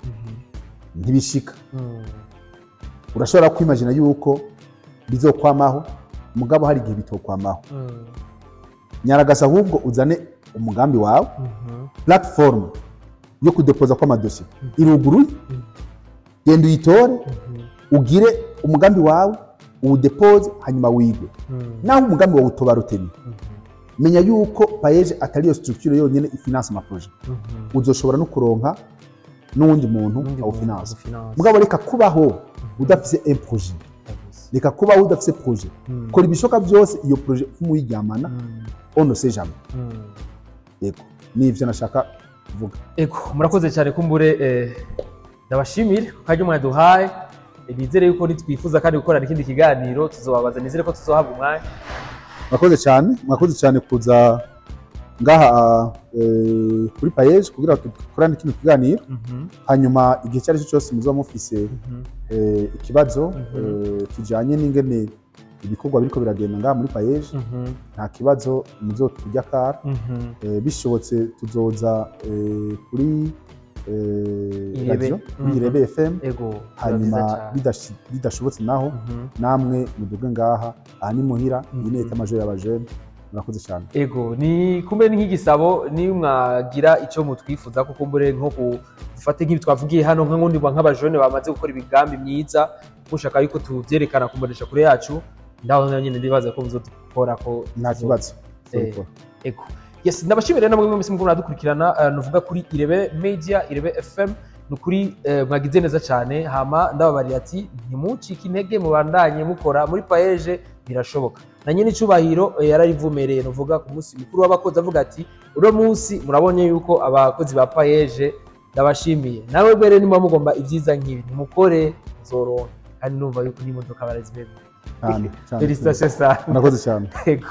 ntibishika. Urashobora kwimagina yuko bizokwamaho, mugabo hari igihe bitokwamaho. Nyaragasa ahubwo uzane umugambi wawe. Plateforme yo kudepoza kw'amadosiye iruguruye, genda uyitore, ugire umugambi wawe, uwudepoze, hanyuma wigwe. Naho umugambi wawe utoba retenu, menya yuko PAEEJ atari yo structure yonyene ifinance ama projet. Uzoshobora no kuronka n'uwundi muntu N'undi awufinance. Awufinance. Mugabo reka kubaho udafise un projet, reka kubaho udafise projet. Kora ibishoboka byose iyo projet umuyiryamana, on ne sait jamais. Yego, nivyo nashaka kuvuga. Ego, murakoze cyane. Kumbure ndabashimire ku karyo mwaduhaye. Nizere yuko nitwifuza kandi gukorana ikindi kiganiro tuzobabaza, nizere ko tuzohabwa umwanya. Mwakoze cyane, mwakoze cyane kuza ngaha kuri PAEEJ kugira ngo dukorane kino kiganiro. Hanyuma igihe icyo ari cyo cyose muzoba mufise ikibazo kijanye n'ingene ibikorwa biriko biragenda ngaha muri PAEEJ, nta kibazo, muzotujya kara. Bishobotse tuzoza kuri Irebe. radio, kuri Irebe FM. Ego. Hanyuma byiza cyane. Bidashobotse naho, namwe muduge ngaha, aha ni muhira, iyi ni état-major y'abajene. Murakoze cyane. Ego, ni kumbe ni nk'igisabo, ni mwagira icyo mutwifuza ko kumbure nko dufate nk'ibi twavugiye hano, nk'undi nk'abajene bamaze gukora imigambi myiza, mushaka yuko tuvyerekana kumbonesha kure yacu, ndaho nayo nyene ndibaza ko muzodukora ko. Nta kibazo, tuzobikora. Ego, yes, ndabashimira namwe mwese muko muradukurikirana, nuvuga kuri Irebe Media, Irebe FM. Ni ukuri mwagize neza cyane. Hama ndababarira ati ntimucike intege, mubandanye mukora muri PAEEJ, birashoboka. Na nyine icubahiro yararivumereye, nuvuga ku munsi mukuru w'abakozi, avuga ati uno munsi murabonye yuko abakozi ba PAEEJ ndabashimiye. Nawe rero nimuba mugomba ibyiza nk'ibi, nimukore, muzoronka. Kandi numva yuko n'imodoka barazibemeye. Cyane cyane. Félicitations sana. Murakoze cyane. Ego.